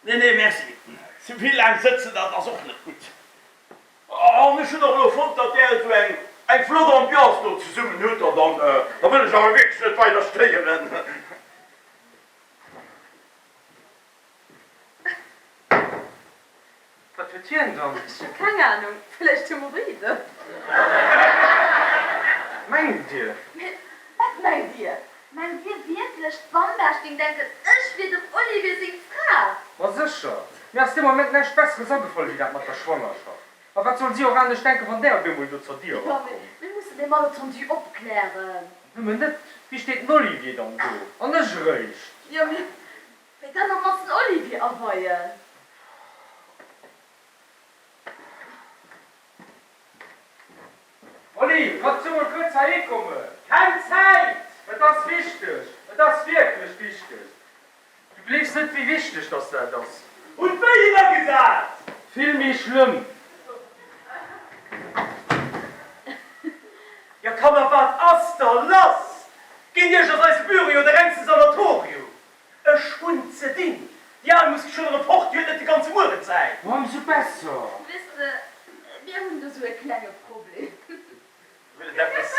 Nee, nee, merci. Ze vill laang sëtzen, dat ass och net gutt. An ech hunn och elo fonnt, datt Där esou eng, eng flott Ambiance do zesummen hutt. An dann, da wëll ech awer wierklech net weider stéieren. Wat huet hien dann? Ech hu keng Ahnung, vläicht Hämorrhoiden. Mengt Dir? Mee wat mengt Dir? Mengt Dir wierklech, d'Bamberg géing denken, ech wier dem Olivier seng Fra? Ma sécher! Mir ass dee Moment näischt Besseres agefall wéi dat mat der Schwangerschaft. A wat soll si och anescht denken, wann där op eemol do zur Dier Jo, mee erakommt? mir mussen dee Malentendu opklären. Nëmmen net, wéi steet den Olivier dann do? An ech eréischt? Jo, mee Wéi dann och mat den Olivier aweien. Oli, kanns du mol kuerz heihi kommen? Keng Zäit! Et ass wichteg! Et ass wierklech wichteg. Du gleefs net, wéi wichteg dass dat ass. Hunn d'Wéien agesat! Vill méi schlëmm. Jo Kanner, wat ass da lass? Géint iech ass eise Büro jo de rengste Sanatorium. Ech hunn ze dinn. Déi Al muss geschwënn erëm fort, déi huet net de ganze Mueren Zäit. Ma ëmsou besser. Weess de, mir hunn do sou e klenge Problem. Huet et eppes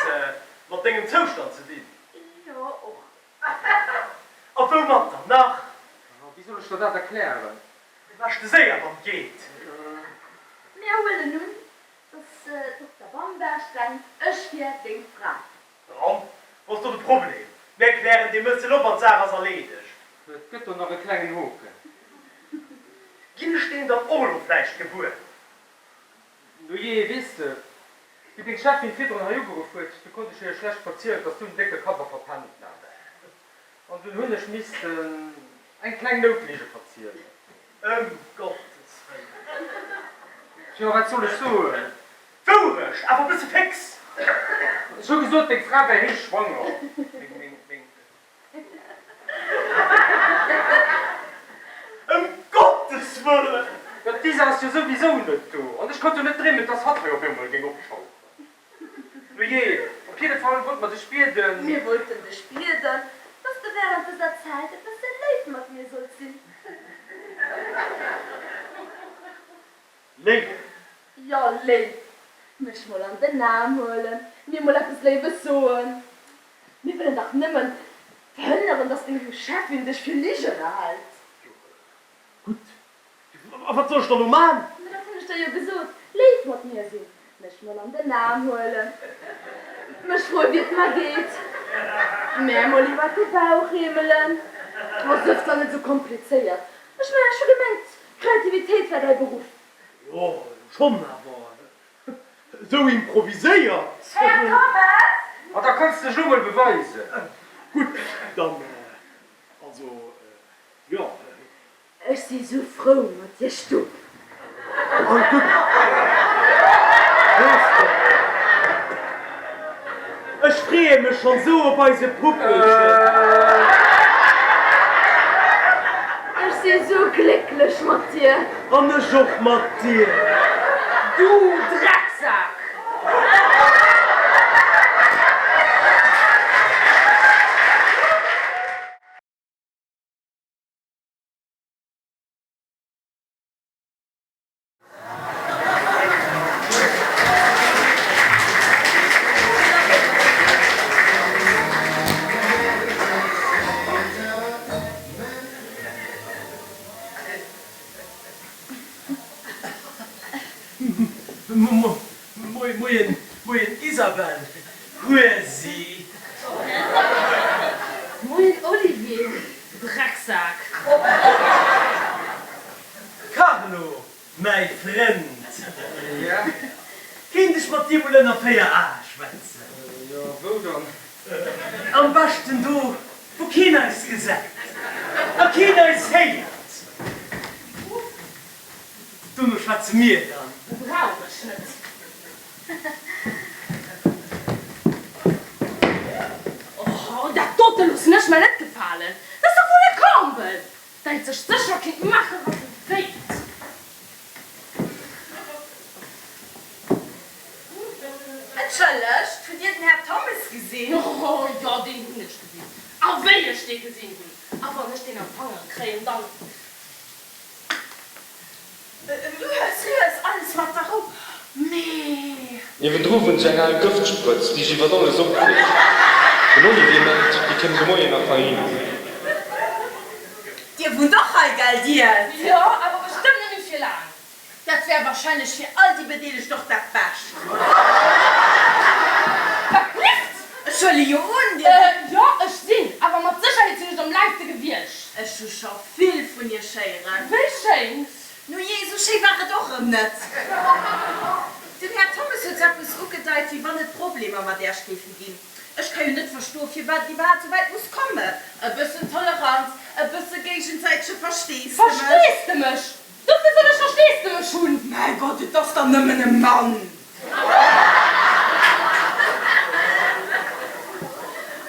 mat dengem Zoustand ze dinn? Jo, och. A woumat dann nach? Wéi soll ech der dat erklären? Am beschte séier, wann et geet. Mir huelen un, dass Dokter Bamberg denkt, ech wier deng Fra. An, wou ass do de Problem? Mir klären dee Mëssel op an d'Saach ass erleedegt. Et gëtt do nach e klengen Hoken. Ginn ech deen dann och elo vläicht gewuer? Nujee, weess de, wéi deng Cheffin virdrun hei ugeruff huet, du konnt ech hir jo schlecht verzielen, dass du en décke Kapp a verpennt has. An dunn hunn ech missten eng kleng Noutlige verzielen. Ëm Gottes Wëllen! Tjo, wat soll ech soen? D'Wourecht, awer e bësse féx! Ech hu gesot, deng Fra wär héich schwanger. Meng, meng, meng. Ëm Gottes Wëllen! Jo, d'Lisa ass jo souwisou net do, an ech konnt jo net dreemen, dass hatt hei op eemol géing optauchen. Nujee, op jidde Fall wollte mer dech bieden. Mir wollten dech bieden, dass de während dëser Zäit e bësse léif mat mir solls sinn. Léif? Jo, léif. Mech mol an den Aarm huelen, mir mol eppes Léiwes soen. Mir wëllen dach nëmmen verhënneren, dass deng Cheffin dech fir Ligener hält. Jo, gutt. A wat soll ech da lo man? Ma dat hunn ech der jo gesot, léif mat mir sinn, mech mol an den Aarm huelen, mech froe wéi et mer geet, mär mol iwwert de Bauch heemelen. Oh, sëff der net esou komplizéiert. Ech mengen, ech hu gemengt, Kreativitéit wär däi Beruff. Jo, schonn, awer esou improviséiert. Här Thomas! Ma da kanns de dech elo mol beweisen. Gutt, dann also, jo. Ech si sou frou mat dir Stupp. Oh gutt, weess de, ech freeë mech schonn sou op eise Puppelchen. Ech si sou glécklech mat dir. An ech och mat dir. Du Drecksak! Moien, moien Isabelle, Huesi. Moien Olivier, Drecksak. Carlo, mäi Frënd. Kéint ech mat dir mol ënner 4 Ae schwätzen? Jo, wou dann? Am beschten do, wou keen eis gesäit a keen eis héiert. Dono schwätze mir dann. Brauch ech net. Oh, dat dote loossen ech mer net gefalen. Dat ass dach wuel e Comble, deit sech sécher kinnt maachen, wat e wéilt. Entschëllegt, hutt Dir den Här Thommes gesinn? Oh jo, deen hunn ech gesinn. A wéi ech dee gesinn hunn! A wann ech deen an d'Fangere kréien, dann. Lues, lues, alles mat der Rou, mee. Niewendru wunnt sou eng al Gëftsprëtz, déi sech iwwert alles opreegt. Den Olivier mengt, déi kéim de Moien nach heihin. Dir wunnt och hei, gell, Dir? Jo, awer bestëmmt net méi fir laang. Dat wär wahrscheinlech fir all déi Bedeelegt och dat Bescht. Wat gelift? Ech huele jo un, Dir sidd. Jo, ech sinn. Awer mat Sécherheet sinn ech am längste gewiescht. Ech hu scho vill vun Iech héieren. Wéi schéin! Nu jee, esou schéi war et och erëm net. Den Här Thommes huet eppes ugedeit, wéi wann et Problemer mat Äerch géife ginn. Ech ka jo net verstoen, firwat et iwwerhaapt esou wäit muss kommen. E bëssen Toleranz, e bësse géigesäitege Versteesdemech. Versteesdemech! Dofir soll ech Versteesdemech hunn! Mäi Gott, et ass dach nëmmen e Mann!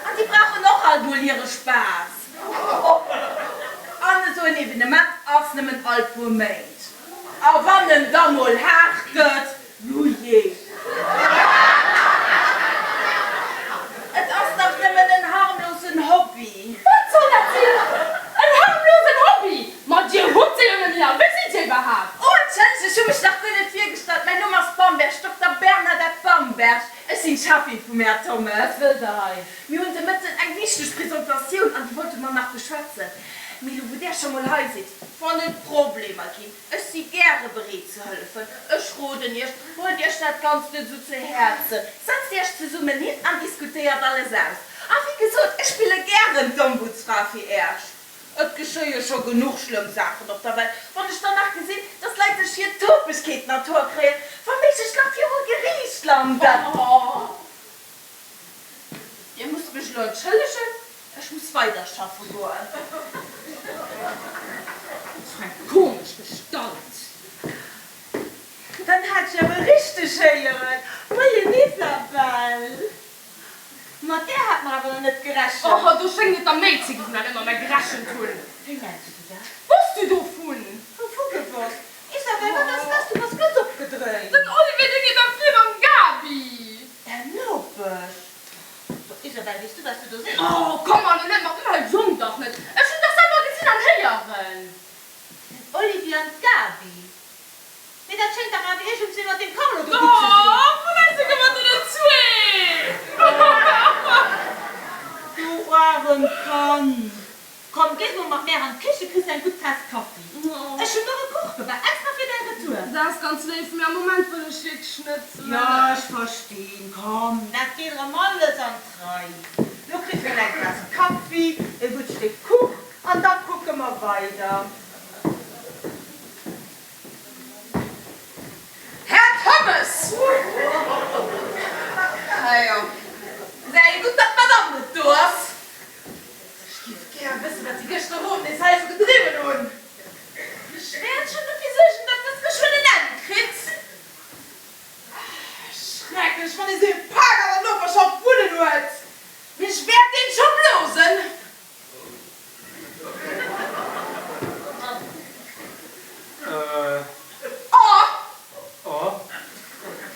An déi brauchen och alt mol hir. hire Spaass. An esou en Evenement ass nëmmen all puer Méint. A wann en da mol haart gëtt, nujee. Et ass dach nëmmen en harmlosen Hobby. Wat soll dat sinn? En harmlosen Hobby? Ma dir hutt se jo net méi all. Wie sidd dir iwwerhaapt? Oh, entschëllegt, ech hu mech nach guer net virgestallt. Mäin Numm ass Bamberg, Dokter Bernadette Bamberg. Ech sinn d'Cheffin vum Här Thommes. Wat wëllt der hei? Mir hunn de Mëtten eng wichteg Presentatioun an déi wollte mer nach beschwätzen. Mee lo wou där scho mol hei sidd, wann et Problemer ginn, ech si gäre bereet ze hëllefen. Ech roden iech, huelt iech dat Ganzt net esou zu Häerzen, setzt iech zesummen hin an diskutéiert alles aus. A wéi gesot, ech spille gären d'Ombudsfra fir iech. Et geschéie scho genuch schlëmm Saachen op der Welt. Wann ech dann nach gesinn, dass Leit sech hir Topegkeeten an d'Hoer kréien, wa méiglech nach viru Geriicht landen. Dir musst mech elo entschëllegen, ech muss weider schaffe goen. Wat fir eng komesch Gestalt! Dann hat ech awer richteg héieren. Moien Isabelle. Mat där hat mer awer nach net gerechent. Oh, do schéngt et der méi ze gi wou nach net mat mär gerechent hunn. Wéi mengs du dat? Wosst du dovun? Wouvu gewosst? Isabelle, wat ass lass? Du bass ganz opgedréint. Den Olivier, dee geet am Fir mam Gaby. Där Nopesch? So, Isabelle, weess du, wat s du do sees? Oh, komm mer elo net mat Mell Jong, dach net! Ech hunn dach selwer gesinn an héieren. Den Olivier an d'Gaby? Mee dat schéngt dach awer iergendswéi mat deem Carlo do gutt ze sinn. Oh, vläicht souguer mat deenen zwee! Du aremt Kand! Komm, géi mol mat mär an d'Kiche, kriss eng gutt Taass Kaffi. Ech hunn och e Kuch gebak, extra fir däi Retour. Dat ass ganz léif, mee am Moment wëll ech wierklech net. Jo, ech verstinn. Komm, dat geet erëm alles an d'Rei. Lo kriss mol eng Taass Kaffi, e gutt Stéck Kuch an da kucke mer weider. Här Thommes! Majo, säi gutt, datt d'Madame net do ass. Ech géif gär wëssen, wat si gëschter Owend nees hei esou gedriwwen hunn. Ech wäert schonn dofir suergen, datt dës geschwënn en Enn kritt. Schrecklech, wann ee sou ee Pak an der Noperschaft wunnen huet. Mee ech wäert deen scho blosen.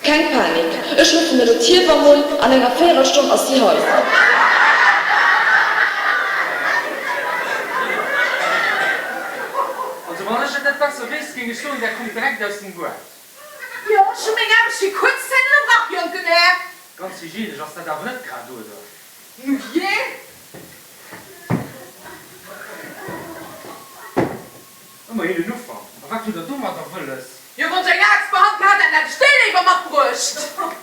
Keng Panik, ech ruffen elo d'Hiewamm un, an enger Véierelstonn ass si hei. Also wann ech et net besser wéisst, géing ech soen, där kommt direkt aus dem Goart. Jo, ech hu meng Aarbecht fir kuerz Zäit ënnerbrach, jonken Här. Ganz hygienesch ass dat awer net grad, oder? Nu jee! Ëmmerhin en Ufank. A wat hutt Der domadder wëlles? Jo, wann ech eng Aaxt bei Hand gehat hätt, hätt ech déi léiwer matbruecht.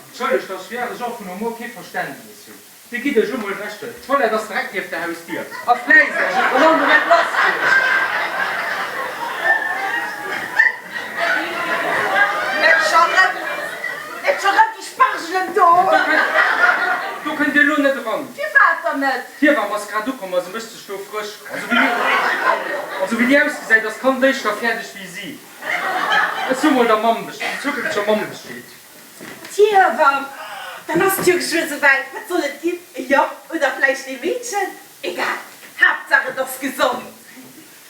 Entschëllegt, dass ech fir Äre Genre vun Humor kee Verständnis hunn. Dir gitt Iech elo mol ewech do. D'Toilette ass direkt nieft der Hausdier. A fläisst Iech, et kann all Moment lassgoen. Net scho rëm, net scho rëm déi Spargelen do! Do kënnt Dir elo net eran. Firwat dann net? D'Hiewamm ass grad ukomm a se mécht sech do frësch. Also wéi déi ausgesäit, ass d'Kand éischter fäerdeg wéi si. Ech soe mol der Mamm Bescheed, der zukünfteger Mamm Bescheed. D'Hiewamm, Dann ass et jo geschwë souwäit. Wat soll et ginn? E Jong oder vläicht ee Meedchen? Egal, Haaptsaach et ass gesond.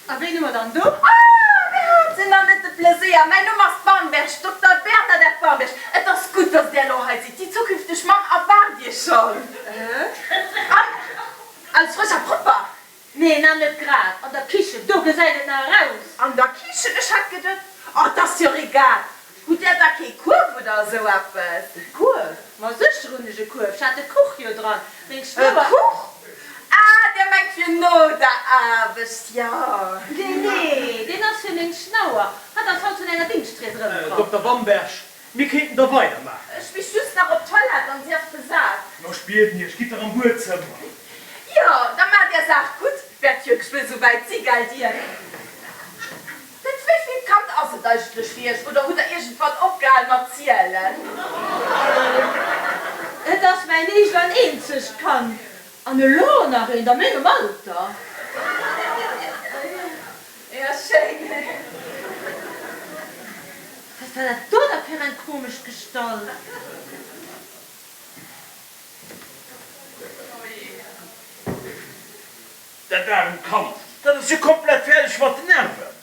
A wéi hu mer dann do? Ah, mir haten nach net de Pleséier. Mäin Numm ass Bamberg, Dokter Bernadette Bamberg. Et ass gutt, dass Där elo hei sidd. Déi zukünfteg Mamm erwaart Iech schonn. An alles frësch a propper? Nee, nach net grad. An der Kichen, do gesäit et nach eraus. An der Kichen? Ech hat geduet, oh, 't ass jo och egal. Hutt Där da kee Kuerf oder esou eppes? E Kuerf? Ma sécher hunn ech e Kuerf, ech hat de Kuch jo dran, meng Schnouer. E Kuch? Ah, Där mengt fir no der Aarbecht, jo. Nee, nee, deen ass fir meng Schnouer. Hatt ass haut vun enger Dingschtrees erëmkomm. Dokter Bamberg, mir kéinten da weidermaachen. Ech misst just nach op d'Toilette an si ass besat. Ma ech bieden Iech, gitt der am Buedzëmmer. Jo, da maacht Är Saach gutt. Wäert jo geschwë souwäit si, gell Dir? Dat wéivill Kand ass et eigentlech fir Iech, oder hutt Der iergendwann opgehal mat zielen? Et ass mäin eescht an eenzegt Kand, an elo nach eent a mengem Alter. Jo, schéin. Wat war dat do da fir eng komesch Gestalt? Dat aremt Kand, dat ass jo komplett fäerdeg mat den Nerven.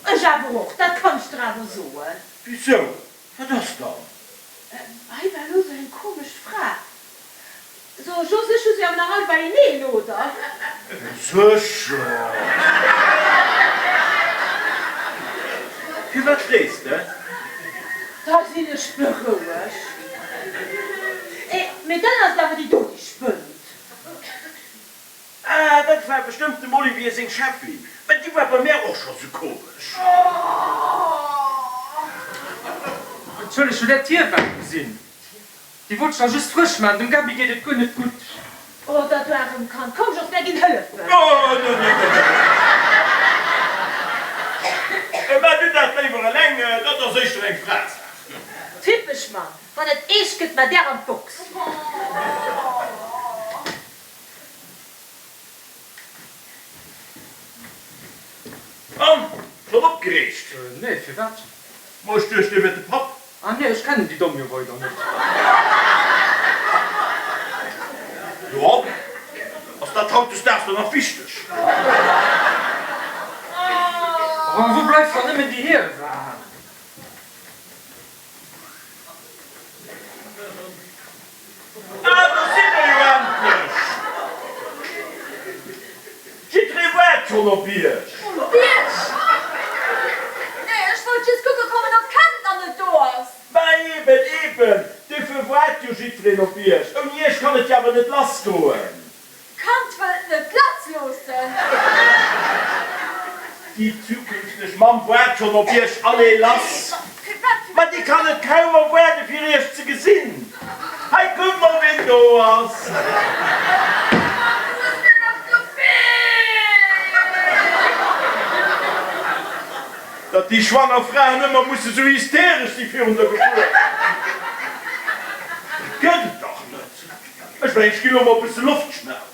Ech awer och, dat kann ech der awer soen. Wisou, wat ass dann? Hei war elo sou eng komesch Fra. So, Jos, ech hu se awer nach all beieneen, oder? Sécher! Firwat frees de? Da sinn ech berouegt. Mee dann ass et awer déi do, déi spënnt. Ah, dat war bestëmmt dem Olivier seng Cheffin, well déi war bei mär och scho sou komesch. Entschëllegt, hutt där d'Hiewan gesinn? Déi wollt sech nach just frësch maachen, dem Gaby geet et guer net gutt. Oh, dat aremt Kand, komm Jos, mär ginn hëllefen. Oh, nee, nee, nee, nee, maach du dat léiwer eleng, dat ass éischter eng Frasaach. Typesch Mann, wann et eescht gëtt, mat där an d'Box. An? Schonn opgereegt? Nee, firwat? Ma ech duecht, dir wiert de Papp. Ah nee, ech kennen déi Domm jo weider net. Jo, ass dat hautdesdaags dann nach wichteg? Oh, wou bleift dann nëmmen déi Hiewan? Ah, do si mer jo endlech! Jidderee waart schonn op Iech. Op Iech? Nee, ech wollt just kucke kommen, ob d'Kand nach net do ass. Mä eben, eben, duerfir waart jo jiddereen op Iech. Ouni Iech kann et jo awer net lassgoen. D'Kand wëllt net lass loossen. Déi zukünfteg Mamm waart schonn op Iech. Allez, lass! Ma déi kann et kaum erwaarden, fir Iech ze gesinn. Hei, kuck mol, ween do ass! Mamm, du hues mir nach gefeelt! Datt déi schwanger Fraen ëmmer musse sou hysteresch si virun der Gebuert, dat gëtt et dach net! Ech mengen, ech ginn elo mol e bësse Loft schnapen.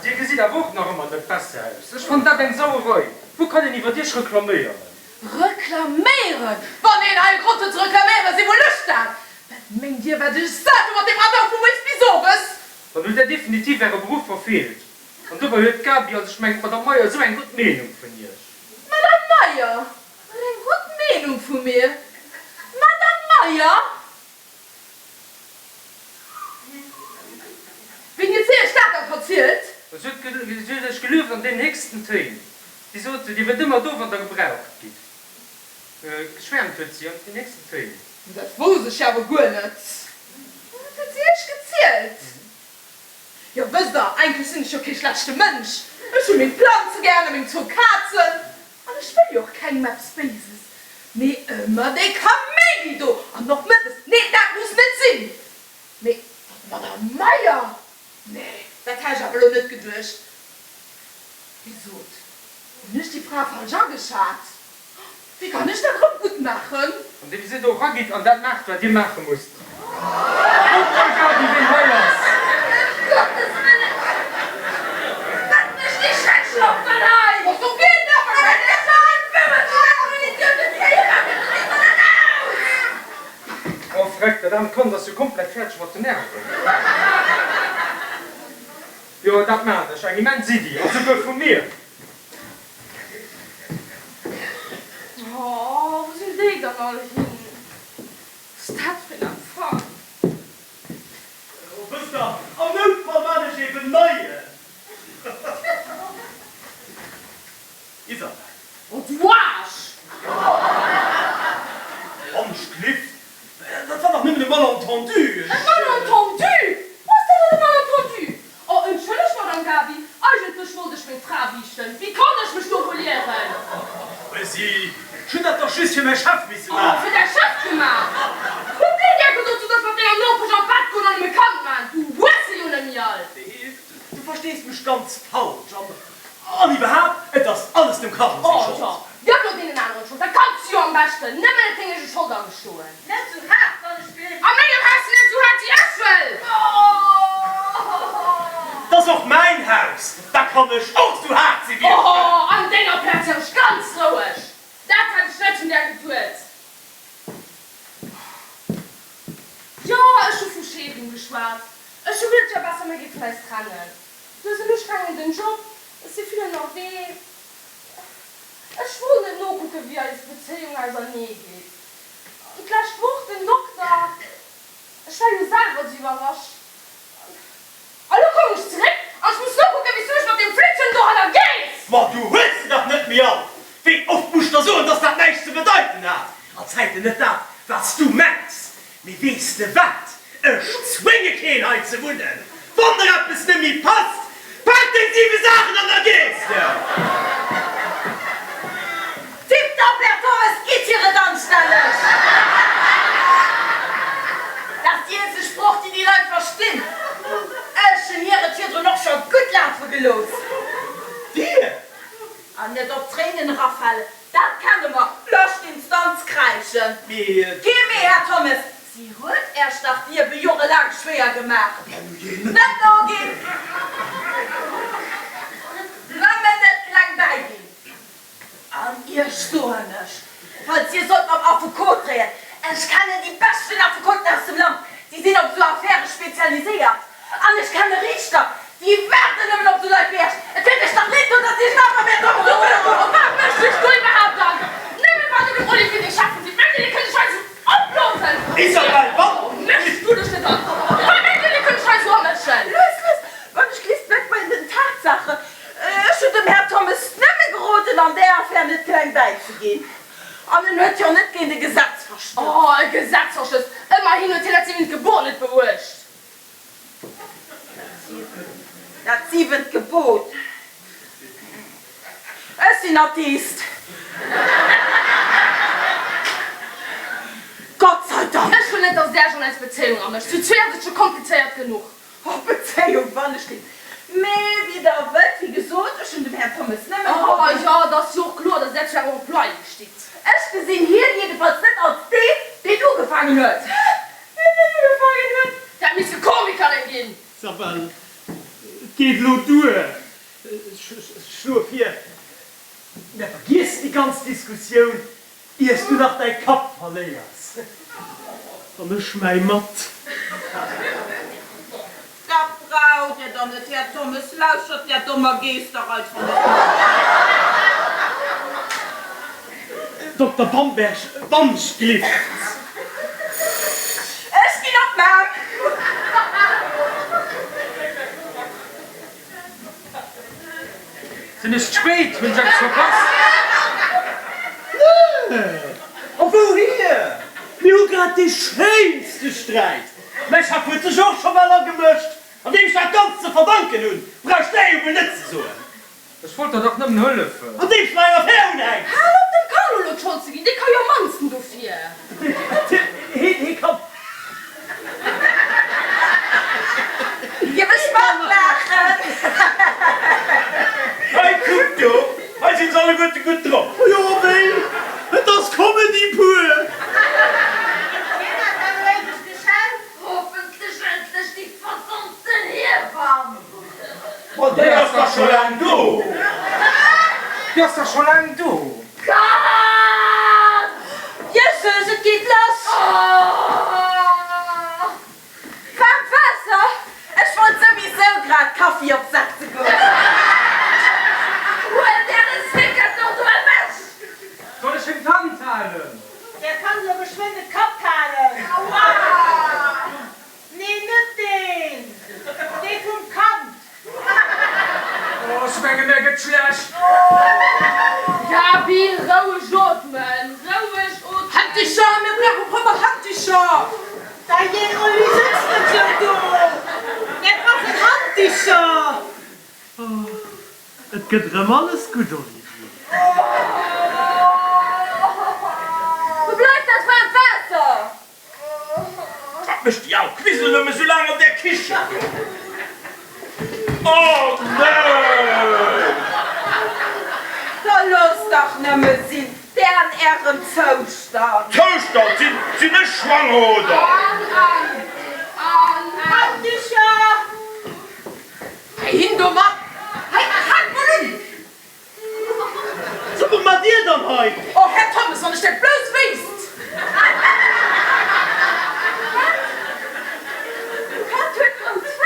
Dir gesitt awer och nach ëmmer net besser aus. Ech fannen dat eng Sauerei. Wou kann een iwwert Iech reklaméieren? Reklaméieren? Wann een hei e Grond huet ze reklaméieren, si wuel ech dat! Wat mengt Dir, wat ech sat hu mat deem Radau vu mueres bis owes? Dann hutt Der definitiv Äre Beruff verfeelt. An dobei huet d'Gaby, also ech mengen d'Madame Meyer, esou eng gutt Meenung vun Iech. D'Madame Meyer huet eng gutt Meenung vu mir. D'Madame Meyer? Wien huet Iech dat dann verzielt? Si huet Iech gelueft an deenen héchsten Téin. Si sot, Dir wiert ëmmer do, wann Der gebraucht gitt. Geschwäermt huet si an den héchsten Téin. Dat wousst ech awer guer net. Dat huet si Iech gezielt? Jo, wësst der, eigentlech sinn ech jo kee schlechte Mënsch. Ech hu meng Planze gär a meng zwou Kazen. An ech wëll jo och kengem eppes Béises. Mee ëmmer dee Kaméidi do, an och mëttes, nee, dat muss net sinn. Mee datt d'Madame Meyer, nee, dat hätt ech awer elo net geduecht. Wéi sot, hunn ech déi Fra falsch ageschat? Wéi kann ech dat erëm gutt maachen? Andeems dir do eragitt an dat maacht, wat dir maache musst. Kuckt mol, Gaby, ween hei ass! Ëm Gottes Wëllen! Wat mécht déi Schreckschlopp dann hei? Och do geet awer keng Oh freck, dat aarmt Kand ass jo komplett fäerdeg mat den Nerven. Jo, dat maan ech. Eng immens Iddi, a souguer vu mir. Oh, wou sinn déi dann all hin? Was ass dat fir en Empfang? Oh, wësst der, am Noutfall maan ech eben neien. Isabel. Oh, du Aarsch! Honschglift, Dat war dach nëmmen e Malentendu. E Malentendu? Wou ass dat dann e Malentendu? Oh, entschëllegt, Madame Gaby, eigentlech wollt ech meng Fra biichten. Wéi konnt ech mech do wuel ieren? Poesie, ech hunn dat dach just fir mäi Chef misse Oh, maachen. fir däi Chef gemaach? Huet deen där gesot, du solls mat denger Nopesch an d'Bett goen an em e Kand maachen? Du hues se jo net méi all. Du verstees mech ganz falsch. An iwwerhaapt, et ass alles dem Carlo seng Oh, Schold. jo, gëff lo deenen aneren d'Schold, dat kanns du jo am beschten. Nëmmen net deng eege Schold agestoen. Net sou haart, wann ech will. A mengem Haus net sou haart wéi ech wëll. 't ass och mäin Haus, da kann ech och sou haart si wéi ech wëll. Oh, an denger Plaz wär ech ganz roueg. Dat hätt ech net vun där geduet. Jo, ech hu vu Scheedung geschwat. Ech hu geduet, jo besser mir géifen eis trennen. Du hues en ustrengenden Job, ech si vill ënnerwee. Ech wollt net nokucken, wéi eis Bezéiung ausernee geet. An d'lescht Woch den Dokter, ech war jo selwer esou iwwerrascht. A lo kommen ech zeréck an ech muss nokucken, wéi s du dech mat deem Flittchen dohanner gees! Ma du hues se dach net méi all! Wéi oft muss ech der soen, dass dat näischt ze bedeiten hat? A Zäiten net dat, wat s du mengs! Mee weess de wat? Ech zwénge keen hei ze wunnen! Wann der eppes net méi passt, pak deng 7 Saachen an da gees de! Tiptop, Här Thommes, gitt hir et anstänneg! Dat ass déi eenzeg Sprooch, déi déi Leit verstinn. Ech hunn hir et virdrun och scho gutt lafe gelooss. Dir? An net op d'Tréinen erafalen, dat kenne mer, lescht Instanz kräischen. Mee. Kee Mee, Här Thommes, si huet Äech dach d'Liewe jorelaang schwéier gemaach. Net noginn! Nëmmen net kleng bäiginn! An Iech soen ech, falls Dir sollt mam Affekot dréien, ech kennen déi beschten Affekoten aus dem Land, déi sinn op esou Affäre spezialiséiert. An ech kenne Riichter, déi waarden nëmmen op esou Leit wéi Iech. Et wäert Iech dach leed doen, datt Dir Iech awer wäert drëm këmmeren. Op wat mécht Iech do iwwerhaapt an? Nëmme well Dir dem Olivier dee Chef vun sidd, mengt Dir, Dir kënnt Iech hei esou opblosen? Isabelle, wann. Méchs du dech net an? Wat mengt Dir, Dir kënnt Iech hei esou amëschen? Lues, lues, wann ech gelift, bleift bei den Tatsaachen. Ech hunn dem Här Thommes nëmme geroden, an där Affär net kleng bäizeginn. An en huet jo net géint e Gesetz verstouss. Oh, e Gesetz verstouss! Ëmmerhin huet hien dat siwent Gebot net beuecht. Dat siwent Gebot? Ech sinn Atheist. Gott sei Dank! Ech wëll net, dass Där sech an eis Bezéiung amëscht. Zu zwee ass et scho komplizéiert genuch. Oh, Bezéiung, wann ech deen. Mee wéi Der wëllt, wéi gesot, ech hunn dem Här Thommes nëmme Oh geroden. jo, et ass jo och kloer, dass där zu Ärem Employé steet. Ech gesinn hien jiddefalls net als deen, deen ugefaangen huet. Wien deen ugefaangen huet? Dat misste Komikerin ginn! Isabelle, et geet elo duer. Ech schloe vir, mär vergiessen déi ganz Diskussioun Iers du nach däi Kapp verléiers, an ech mäi mat. Dat braucht Dir dann net, Här Thommes, lauschert där dommer Geeschter einfach net. Dokter Bamberg, Wannschglift. Ech ginn op d'Mamm. Sinn ech spéit? Hunn ech eppes verpasst? Nee! A wouhier? Mir hu grad dee schéinste Sträit! Mäi Chef huet sech och scho well agemëscht. An deem ech dat Ganzt ze verdanken hunn, brauch ech där jo wuel net ze soen. Ech wollt der dach nëmmen hëllefen. Andeems du eng Affär unhänks! Hal op dem Carlo elo d'Schold ze ginn, dee ka jo am mannsten dofir. Hee kann. Dierf ech matmaachen? Hei kuckt do, hei sinn se alleguerte gutt drop. Jo wéi, et ass Comedy pur! Wien hat dat elo éiweg geschellt? Hoffentlech endlech déi verdammten Hiewamm! Ma déi ass dach scho laang do! Déi ass dach scho laang do! Gott! Jesses, et geet lass! Waarmt Waasser! Ech wollt souwisou grad Kaffi opsetze goen. Huelt äre Snickers och do ewech! Soll ech him d'Hand halen? Der kann elo geschwënn de Kapp halen. Aua! Nee, net deen! Dee vum Kand! Oh, ech menge mär gëtt schlecht. Gaby, roueg ootmen, roueg ootmen. Handdicher, mir brauche propper Handdicher! Dajee, Oli, sëtz net sou do! Mär brauchen Handdicher! Oh, et gëtt erëm alles gutt, Olivier. Wou bleift dat waarmt Waasser? Wat mécht déi al Quisel nëmme sou laang an där Kichen do? Oh nee! Da loosst dach nëmme sinn, där an ärem Zoustand. Zoustand? Sinn, sinn ech schwanger oder? An, an, an, an. Handdicher! Heihin domat! Hei, haalt mol un! So, wat maacht Dir dann hei? Oh, Här Thommes, wann ech dat blouss wéisst! Wat? Wat huet grouss Féiss?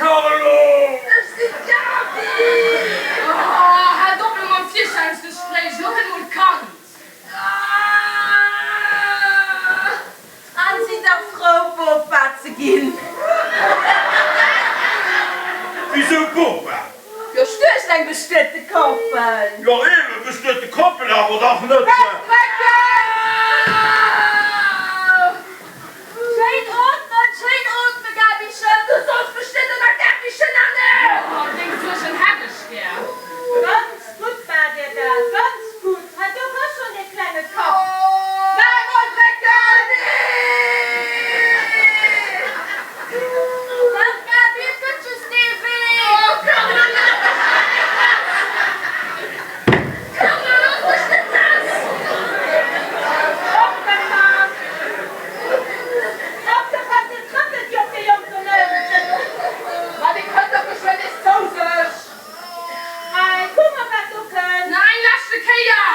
Carlo! Ech sinn d'Gabi! Oh, haalt op elo mam Virstellungsgespréich, elo hëlt mol d'Kand! An sidd der frou Bopa ze ginn? Wisou Bopa? Jo ech duecht eng bestuete Koppel. Jo eben, bestuete Koppel, awer dach net. Schéin ootmen, schéin ootmen, Gabychen, du solls mech net ëmmer Gabychen nennen! Oh, deng Suergen hätt ech gär. Ganz gutt maacht dir dat, ganz gutt. Hei, do ass schonn dee klenge Kapp. Nach eemol drécken! Dach, Gaby, et gëtt just ee Wee. Oh, Carlo, looss mech net lass! Carlo, looss mech net lass! Opgepasst! Opgepasst, et trëppelt jo op de jonke Mënsch! Ma dee kënnt dach geschwënn nees zou sech! Hei, kuck mol, wat do kënnt! Nach eng leschte Kéier!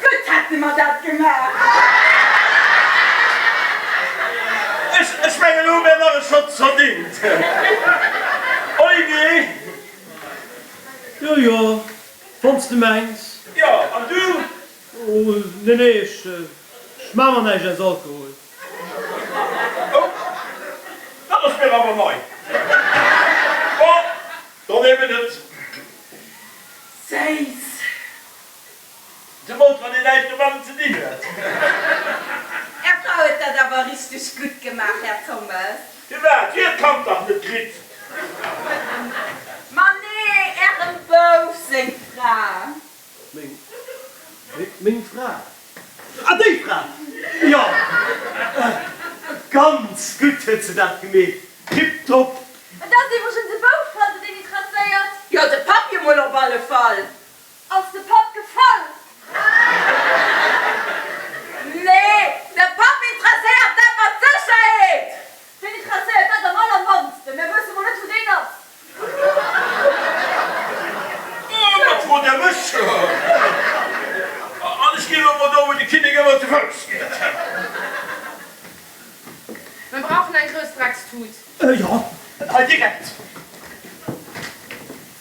Gutt hätte mer dat gemaach! Ech mengen, elo hu mir nach e Schotz verdingt. Olivier? Jo, jo, wann s de mengs. Jo, an du? Oh, nee, nee, ech maa mer näischt aus Alkohol. Oh, dat ass mir awer nei. Bon, dann eben net. Séiss! Zemools wann een näischt domadden ze dinn huet. Är Fra huet dat awer richteg gutt gemaach, Här Thommes. Firwat? Si huet d'Kand dach net kritt. Ma nee, Ärem Bouf seng Fra. Meng, meng Fra? Ah, déi Fra! Jo, ganz gutt huet se dat gemeet. Tiptop! Et ass iwwregens e Bouf, falls et een interesséiert. Jo, de Papp jo mol op alle Fall. Ass de Papp gefall? Nee, de Papp interesséiert dat mat Sécherheet! Deen interesséiert dat am allermannsten. Mir wësse mol net, wou deen ass. Oh, wat frot Der mech? An ech ginn elo mol do, wou de Kinnek ëmmer zu Fouss geet. Mir brauchen eng grouss Dreckstut. Jo, hei direkt.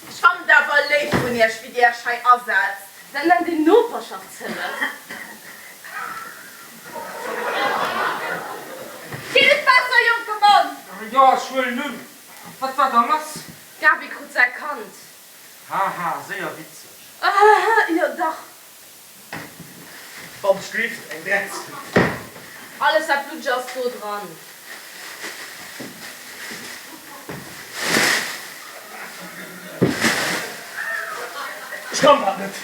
Ech fannen et awer léif vun Iech, wéi Dir Iech hei asetzt. Dat nennt een Noperschaftshëllef. Geet et besser, jonke Mann? Jo, ech huelen un. Wat war da lass? D'Gabi krut säi Kand. Haha, séier witzeg. Jo dach. Wann schlift eng Dreckstut. Alles wat bluddeg ass do dran. Ech kann dat net.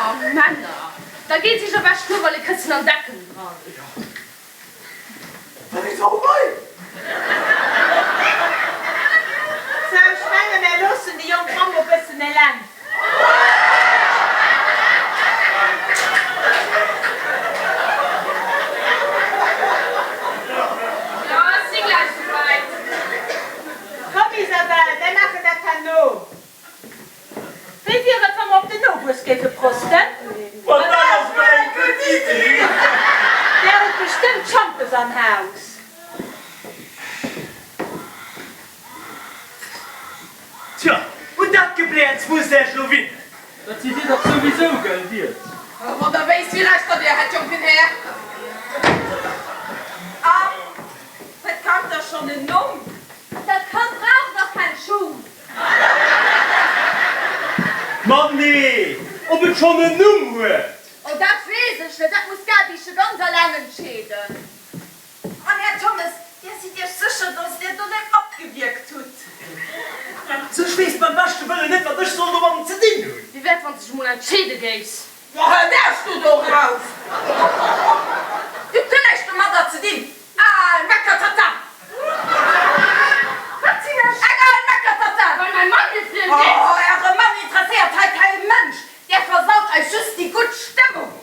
Oh Männer, da geet sech ewech d'Uewerle Këssen an Decken dran. Wat eng Sauerei! Sou, ech menge mär loossen déi jonk Mamm e bëssen eleng. Jo, ech si gläich souwäit. Komm Isabelle, mär maachen dat herno. Wéi wier et, wa mer op den Nowuess géife prosten? Ma dat ass mol eng gutt Iddi! Där hutt bestëmmt Schampes am Haus. Tja, un dat Gebläerz musst Äech elo winnen. Dat sidd Dir dach souwisou, gell, Wiert? Wann Der wéisst, wéi Recht der Dir hätt, jonken Här! A, huet d'Kand da schonn en Numm? Dat Kand brauch nach keng Schung. Ma nee, ob et schonn en Numm huet? Oh, dat weess ech net, dat muss d'Gabyche ganz alleng entscheeden. An Här Thommes, Dir sidd Iech sécher, dass Dir do net matgewierkt hutt? Sou, ech weess beim beschte Wëllen net, wat ech soll domadden ze dinn hunn. Wéi wär et, wann s de dech emol entscheede géifs? Ma hël däers du do raus! Du hutt guer näischt domadder ze dinn, al Meckertata! Wat sinn ech? Eng al Meckertata! Well mäi Mann mir friem geet? Oh, äre Mann interesséiert hei kei Mënsch! Där versaut eis just déi gutt Stëmmung!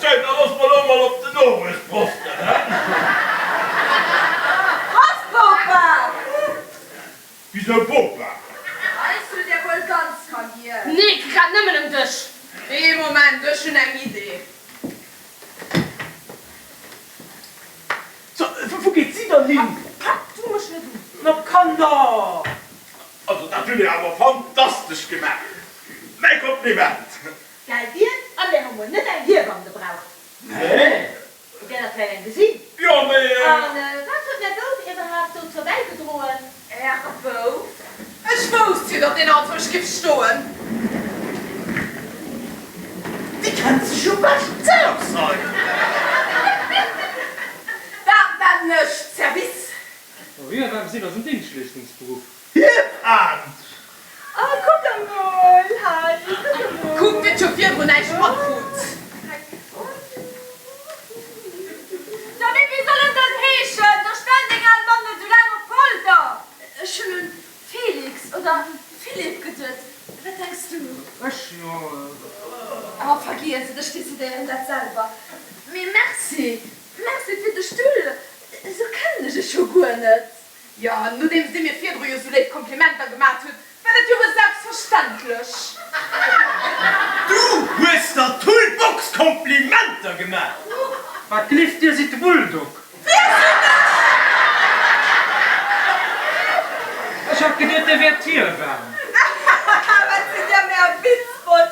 Sou, da loosse mer elo mol op den Nowuess prosten, he? Prost, Bopa! Wisou Bopa? Eis. Lynn. Pak du mech net un! Na Kanner! Also dat hutt Dir awer fantastesch gemaach! Mäi Kompliment! Gell Dir? An där hu mer net eng Hiewamm gebraucht. Nee. Hutt Där der vläit eng gesinn? Jo, mee. A wat huet mär Bouf iwwerhaapt dozou bäigedroen? Är Bouf? Ech wousst jo, datt deen anzwousch giff stoen. Déi kennt sech jo beschtens aus hei. Dat nennen ech Service. Hiewamm sinn ass en Dingschtleeschtungsberuff. Hiewamm! Oh, kuck emol hei, kuck emol. Kuck, dir hutt jo virdrun näischt matkrutt. So, mee wéi soll en dann heeschen? Do spannt deng al Mamm net esou laang op d'Folter. Ech hunn un Felix oder Philippe geduet. Wat denks du? Ech, jo. Oh, vergiess et, ech decidéieren dat selwer. Mee merci, merci fir de Stull. Esou kennen ech iech jo guer net. Jo, nodeems Dir mir virdru jo sou léif Komplimenter gemat hutt, war dat jo wuel selbstverständlech. Du hues der Toolbox Komplimenter gemaach! Wat gleeft Dir sidd de Bulldog? Wie sinn ech? Ech hat geduet Dir wäert d'Hiewan. Hahaha, wat sidd Dir mir witzvoll!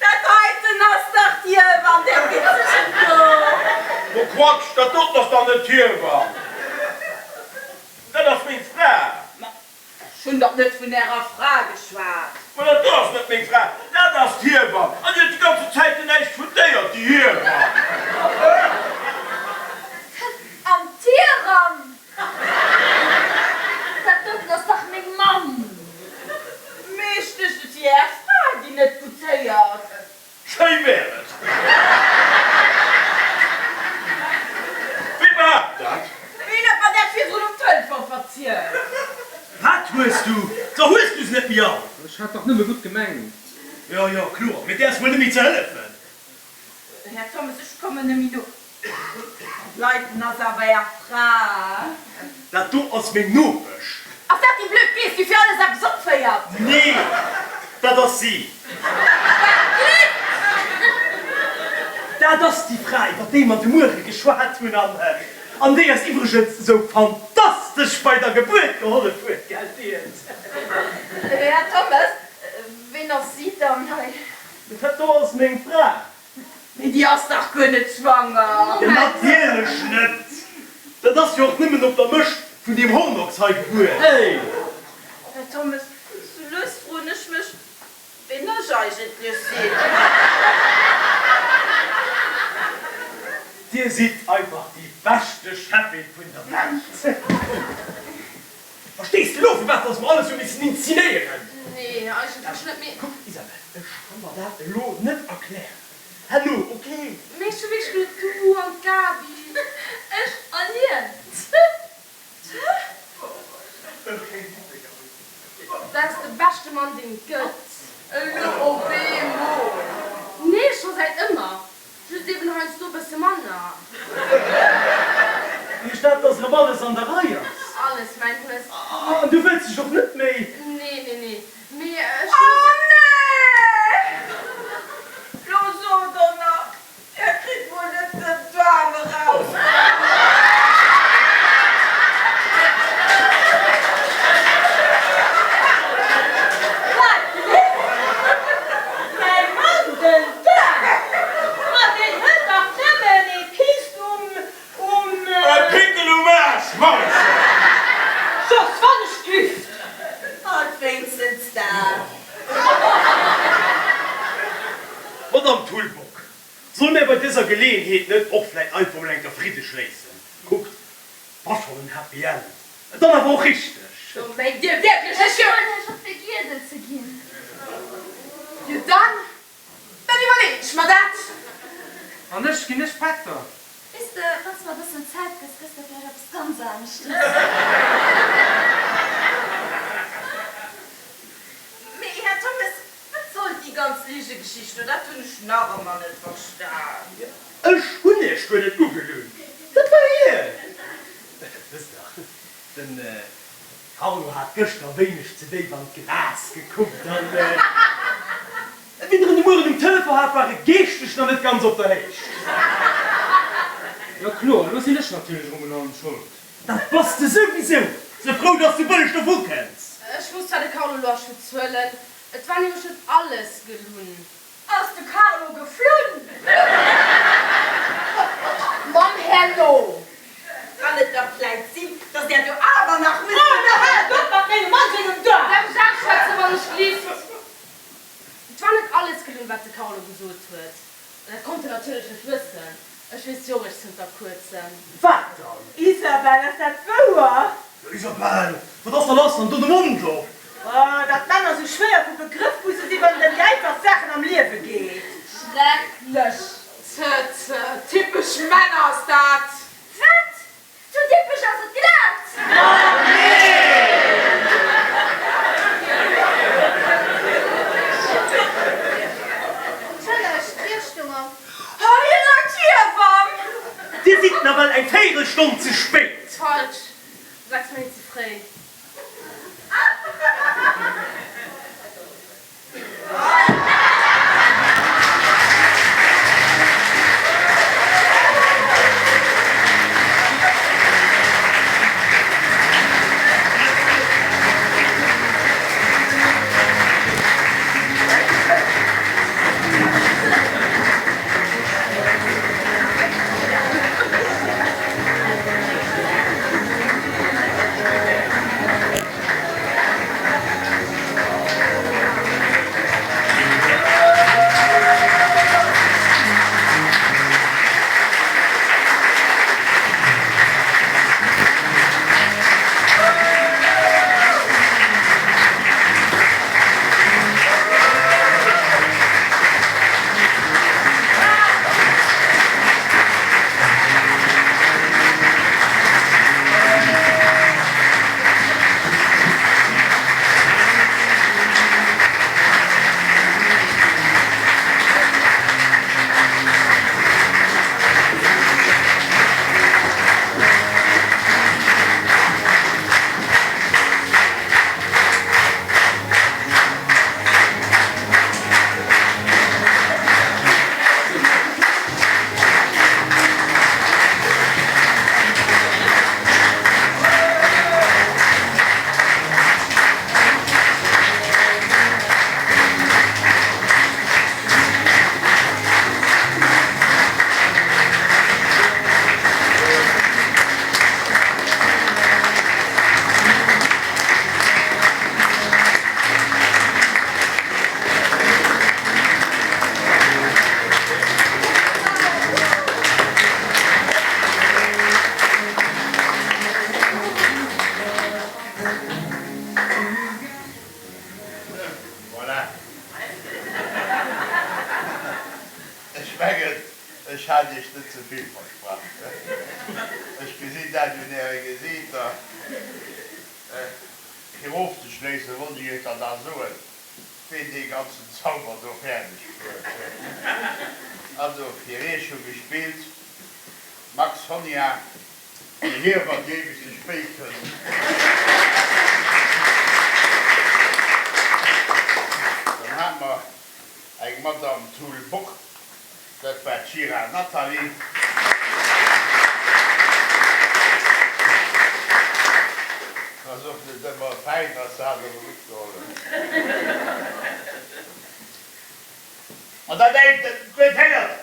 Dat heiten ass dach d'Hiewan, där witzegen do! Oh Quatsch, dat doten ass dach net d'Hiewan! Dat ass meng Fra! Ma ech hunn dach net vun ärer Fra geschwat! Ma dat do ass net meng Fra, dat ass d'Hiewan! An déi huet déi ganze Zäiten näischt vun déiert, déi Hiewan! An d'Hieram! Dat doten ass dach meng Mamm! Meeschteg et si är Fra, déi net gutt héiert. Schéi wär et! Wie behaapt dat? Ween huet mer dat virdrun um Telefon verzielt? Wat hues du? Da hues du se net méi all! Ech hat dach nëmme gutt gemengt. Jo, jo, kloer, mee där ass wuel net méi ze hëllefen. Här Thommes, ech kommen nëmme no. Dat Leiten ass awer Är Fra. Dat do ass meng Nopesch. Ass dat déi blöd Geess, déi fir alles eppes opféiert? Nee, dat ass si. Wat Gléck! Dat ass déi Fra, iwwer déi mer de Muere geschwat hunn an, an déi eis iwwregens esou fantastesch bei der Gebuert gehollef huet, gell, Diet? Här Thommes, ween ass si dann hei? Dat do ass meng Fra. Mee déi ass dach guer net schwanger! Jo, natierlech net! Dat ass jo och nëmmen op der Mëscht vun deem Hornochs hei gebuer. Här Thommes, sou lues froen ech mech, ween ech eigentlech sinn. Dir sidd einfach déi beschte Cheffin vun der Welt! Verstees de elo, firwat dass mer alles hu missen inzinéieren? Nee, eigentlech net, mee. Kuck, Isabel, ech kann der dat elo net erklären. Herno, ok? Mee ech hu wierklech geduet, du an d'Gabi. Ech an hien. Dat ass de beschte Mann, deen et gëtt. Elo op eemol? Nee, scho säit ëmmer. Just eben heiansdo e bësse manner. Heescht dat, dass erëm alles an der Rei ass? Alles, mäin Hues. An du wëlls dech och net méi. Nee, nee, nee. Mee ech muss. Oh nee! Lo sot der nach, Där kritt wuel net den Daarm eraus. Wat Gléck! Mäi Mann, den Dan! Ma deen huet dach nëmmen ee Kyst um, um. E Pickel um Aarsch, Marechen! Soss wann ech gift! Halt wéinstens dat! Madame Toulbock, solle mär bei dëser Geleeënheet net och vläit einfach mol eng Kéier Fridde schléissen? Kuckt, Wa schonn en Happy End, dann awer och richteg! Do mengt Dir wierklech, Ech huelen lech op fir giedelt ze ginn. Jo dann, dann iwwerleeën ech mer dat. An ech, ginn ech Pätter? Weess de, wann s de mer e bëssen Zäit gëss, gëss de vläicht eppes ganz aneschtes. Mee, Här Thommes, wat soll déi ganz Ligegeschicht do? Dat hunn ech nach ëmmer net verstan. Ech hunn Iech guer net ugelunn, dat war hien! Wësst Der, den Carlo hat gëschter wéineg ze déif an d'Glas gekuckt an wéi der en de Mueren um Telefon hat, war e geeschtlech nach net ganz op der Héicht. Jo kloer, elo sinn ech natierlech erëm un allem Schold. Dat bass de souwisou! Se frou, dass du bëlleg dovu kënns! Ech muss zwar de Carlo elo a Schutz huelen, et war nämlech net alles gelunn. Ass de Carlo geflunn? Mamm herno! Kann et da vläit sinn, dass där do awer nach müsst. Oh, da haalt op mat mengem Mann sengem Dag! Darf ech ausschwätzen, wann ech glift? Et war net alles gelunn, wat de Carlo gesot huet. An dat konnt en natierlech net wëssen. Ech weess jo eréischt zënter kuerzem. Wat dann? Isabel, ass dat wouer? Jo, Isabel, wat ass da lass an do de Mond op? Oh, datt Männer sou schwéier vu Begrëff musse sinn, wann et ëm déi einfach Saachen am Liewe geet. Schrecklech! Ze, ze, typesch Männer ass dat! Wat? Zu Dippech ass et glat! Oh nee! Entschëllegt, d'Riechtung op. Hei ënnert d'Hiewamm! Dir sidd nawell eng Véirelstonn ze spéit! Falsch, 6 Méint ze fréi. Voilà. Ech mengen, ech hat Iech net ze vill versprach. Ech gesinn dat un Äre Gesiiter. Fir ofzeschléissen, wollt ech Iech dann da soen, ween dee ganzen Zauber do fäerdeg bruet huet. Also, fir Iech hu gespillt, Max Sonja, déi Hiewann, déi éiweg ze spéit kënnt. Dann hate mer eng Madame Thull Bock, dat war d'Gira Nathalie. Ass och net ëmmer fäin, ass se hat awer gutt gehollef. An dat éischt, dat guet héiert,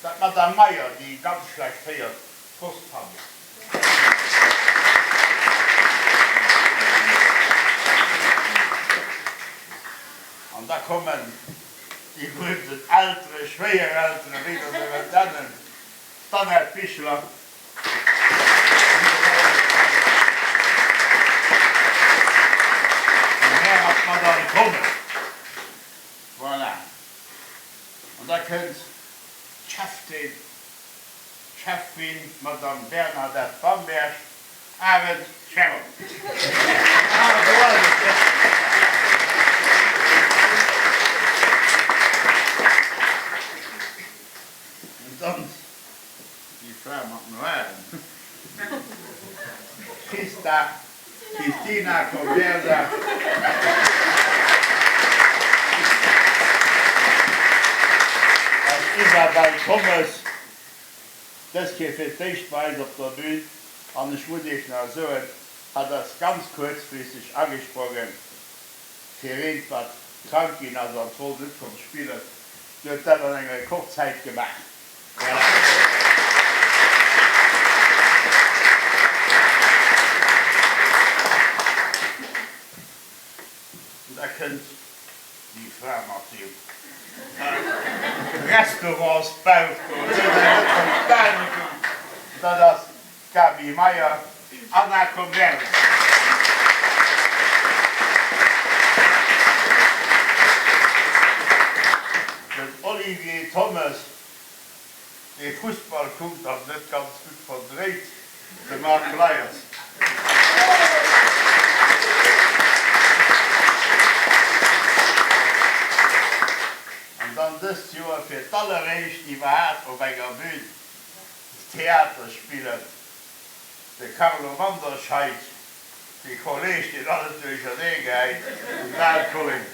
dat d'Madame Meyer, déi ganz schlecht héiert, d'Post Fanny. An da kommen déi berühmten Elteren, Schwéierelteren, wéi der se wëllt nennen, d'Annette Bichler, Den Här an d'Madame Thommes. Voilà. An da kënnt d'Cheftaine, d'Cheffin, d'Madame Bernadette Bamberg, Arendt Sharon. An dann déi Fra mat den Hoaren, d'Christa, Christina Conversa. An d'Isabelle Thommes, dës Kéier fir d'éischt bei eis op der Bühn. An ech muss Iech nach soen, hatt ass ganz kuerzfristeg agesprongen fir eent, wat krank ginn ass an d'Roll net konnt spillen. Si huet dat an enger Rekordzäit gemaach. Voilà. An da kënnt déi Fra mat deem Restaurantsbauch do, déi huet net verstane ginn. Dat ass D'Gaby Meyer, Anna Converno. Den Olivier Thommes, dee Fussball kuckt an net ganz gutt verdréit, de Marc Leyers. An dann dëst Joer fir d'alleréischt iwwerhaat op enger Bühn Theater spillen, de Carlo Manderscheid, dee Kolleg, deen alles duerchernee gehäit, den Dan Colling.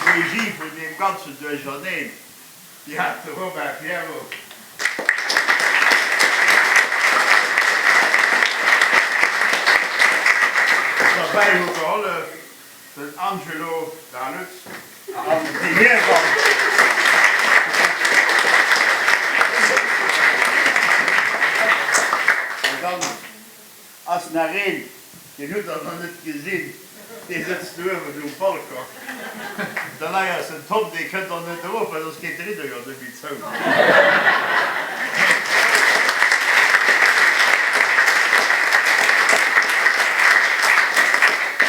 D'Regie vun deem ganzen Duercherneen, déi hat de Romain Pierrot. Derbäi hu gehollef Den Angelo da Lutz an déi Hiewamm. An dann ass nach een, deen hutt der nach net gesinn, dee sëtzt do uewen um Balcon. De Leiersen Tom, dee kënnt och net erof, well soss geet de Riddo jo net méi zou.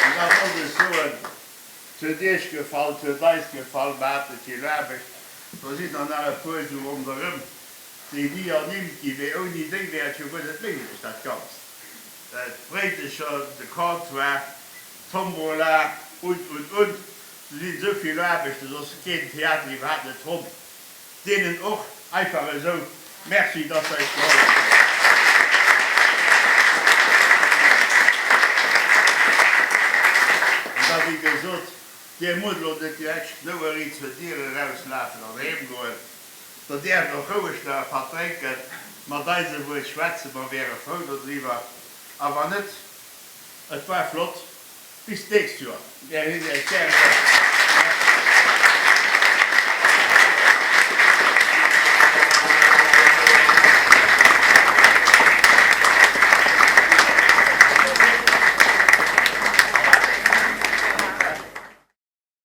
An da wollt ech soen, Et huet Iech gefall, et huet eis gefall, mer hate vill Aarbecht. Do sinn der nach e puer esou ronderëm, déi ni ernimmt ginn, mee ouni déi wär et jo guer net méiglech, dat Ganzt. D'Bréidecher, de Comptoir, d'Tombola und, und, und. Do sinn esou vill Aarbechten, soss geet den Theater iwwerhaapt net ronn. Deenen och einfach esou Merci, dass se eis gehollef hunn. An da wéi gesot, Dir musst elo net direkt schnouerriit zur Dier erauslafen an heem goen. Der däerft och roueg nach e Patt drénken, mat eis e Wuert schwätzen, mer wäre frou dodriwwer. A wann net, et war flott. Bis d'nächst Joer. Mir hunn Iech gären.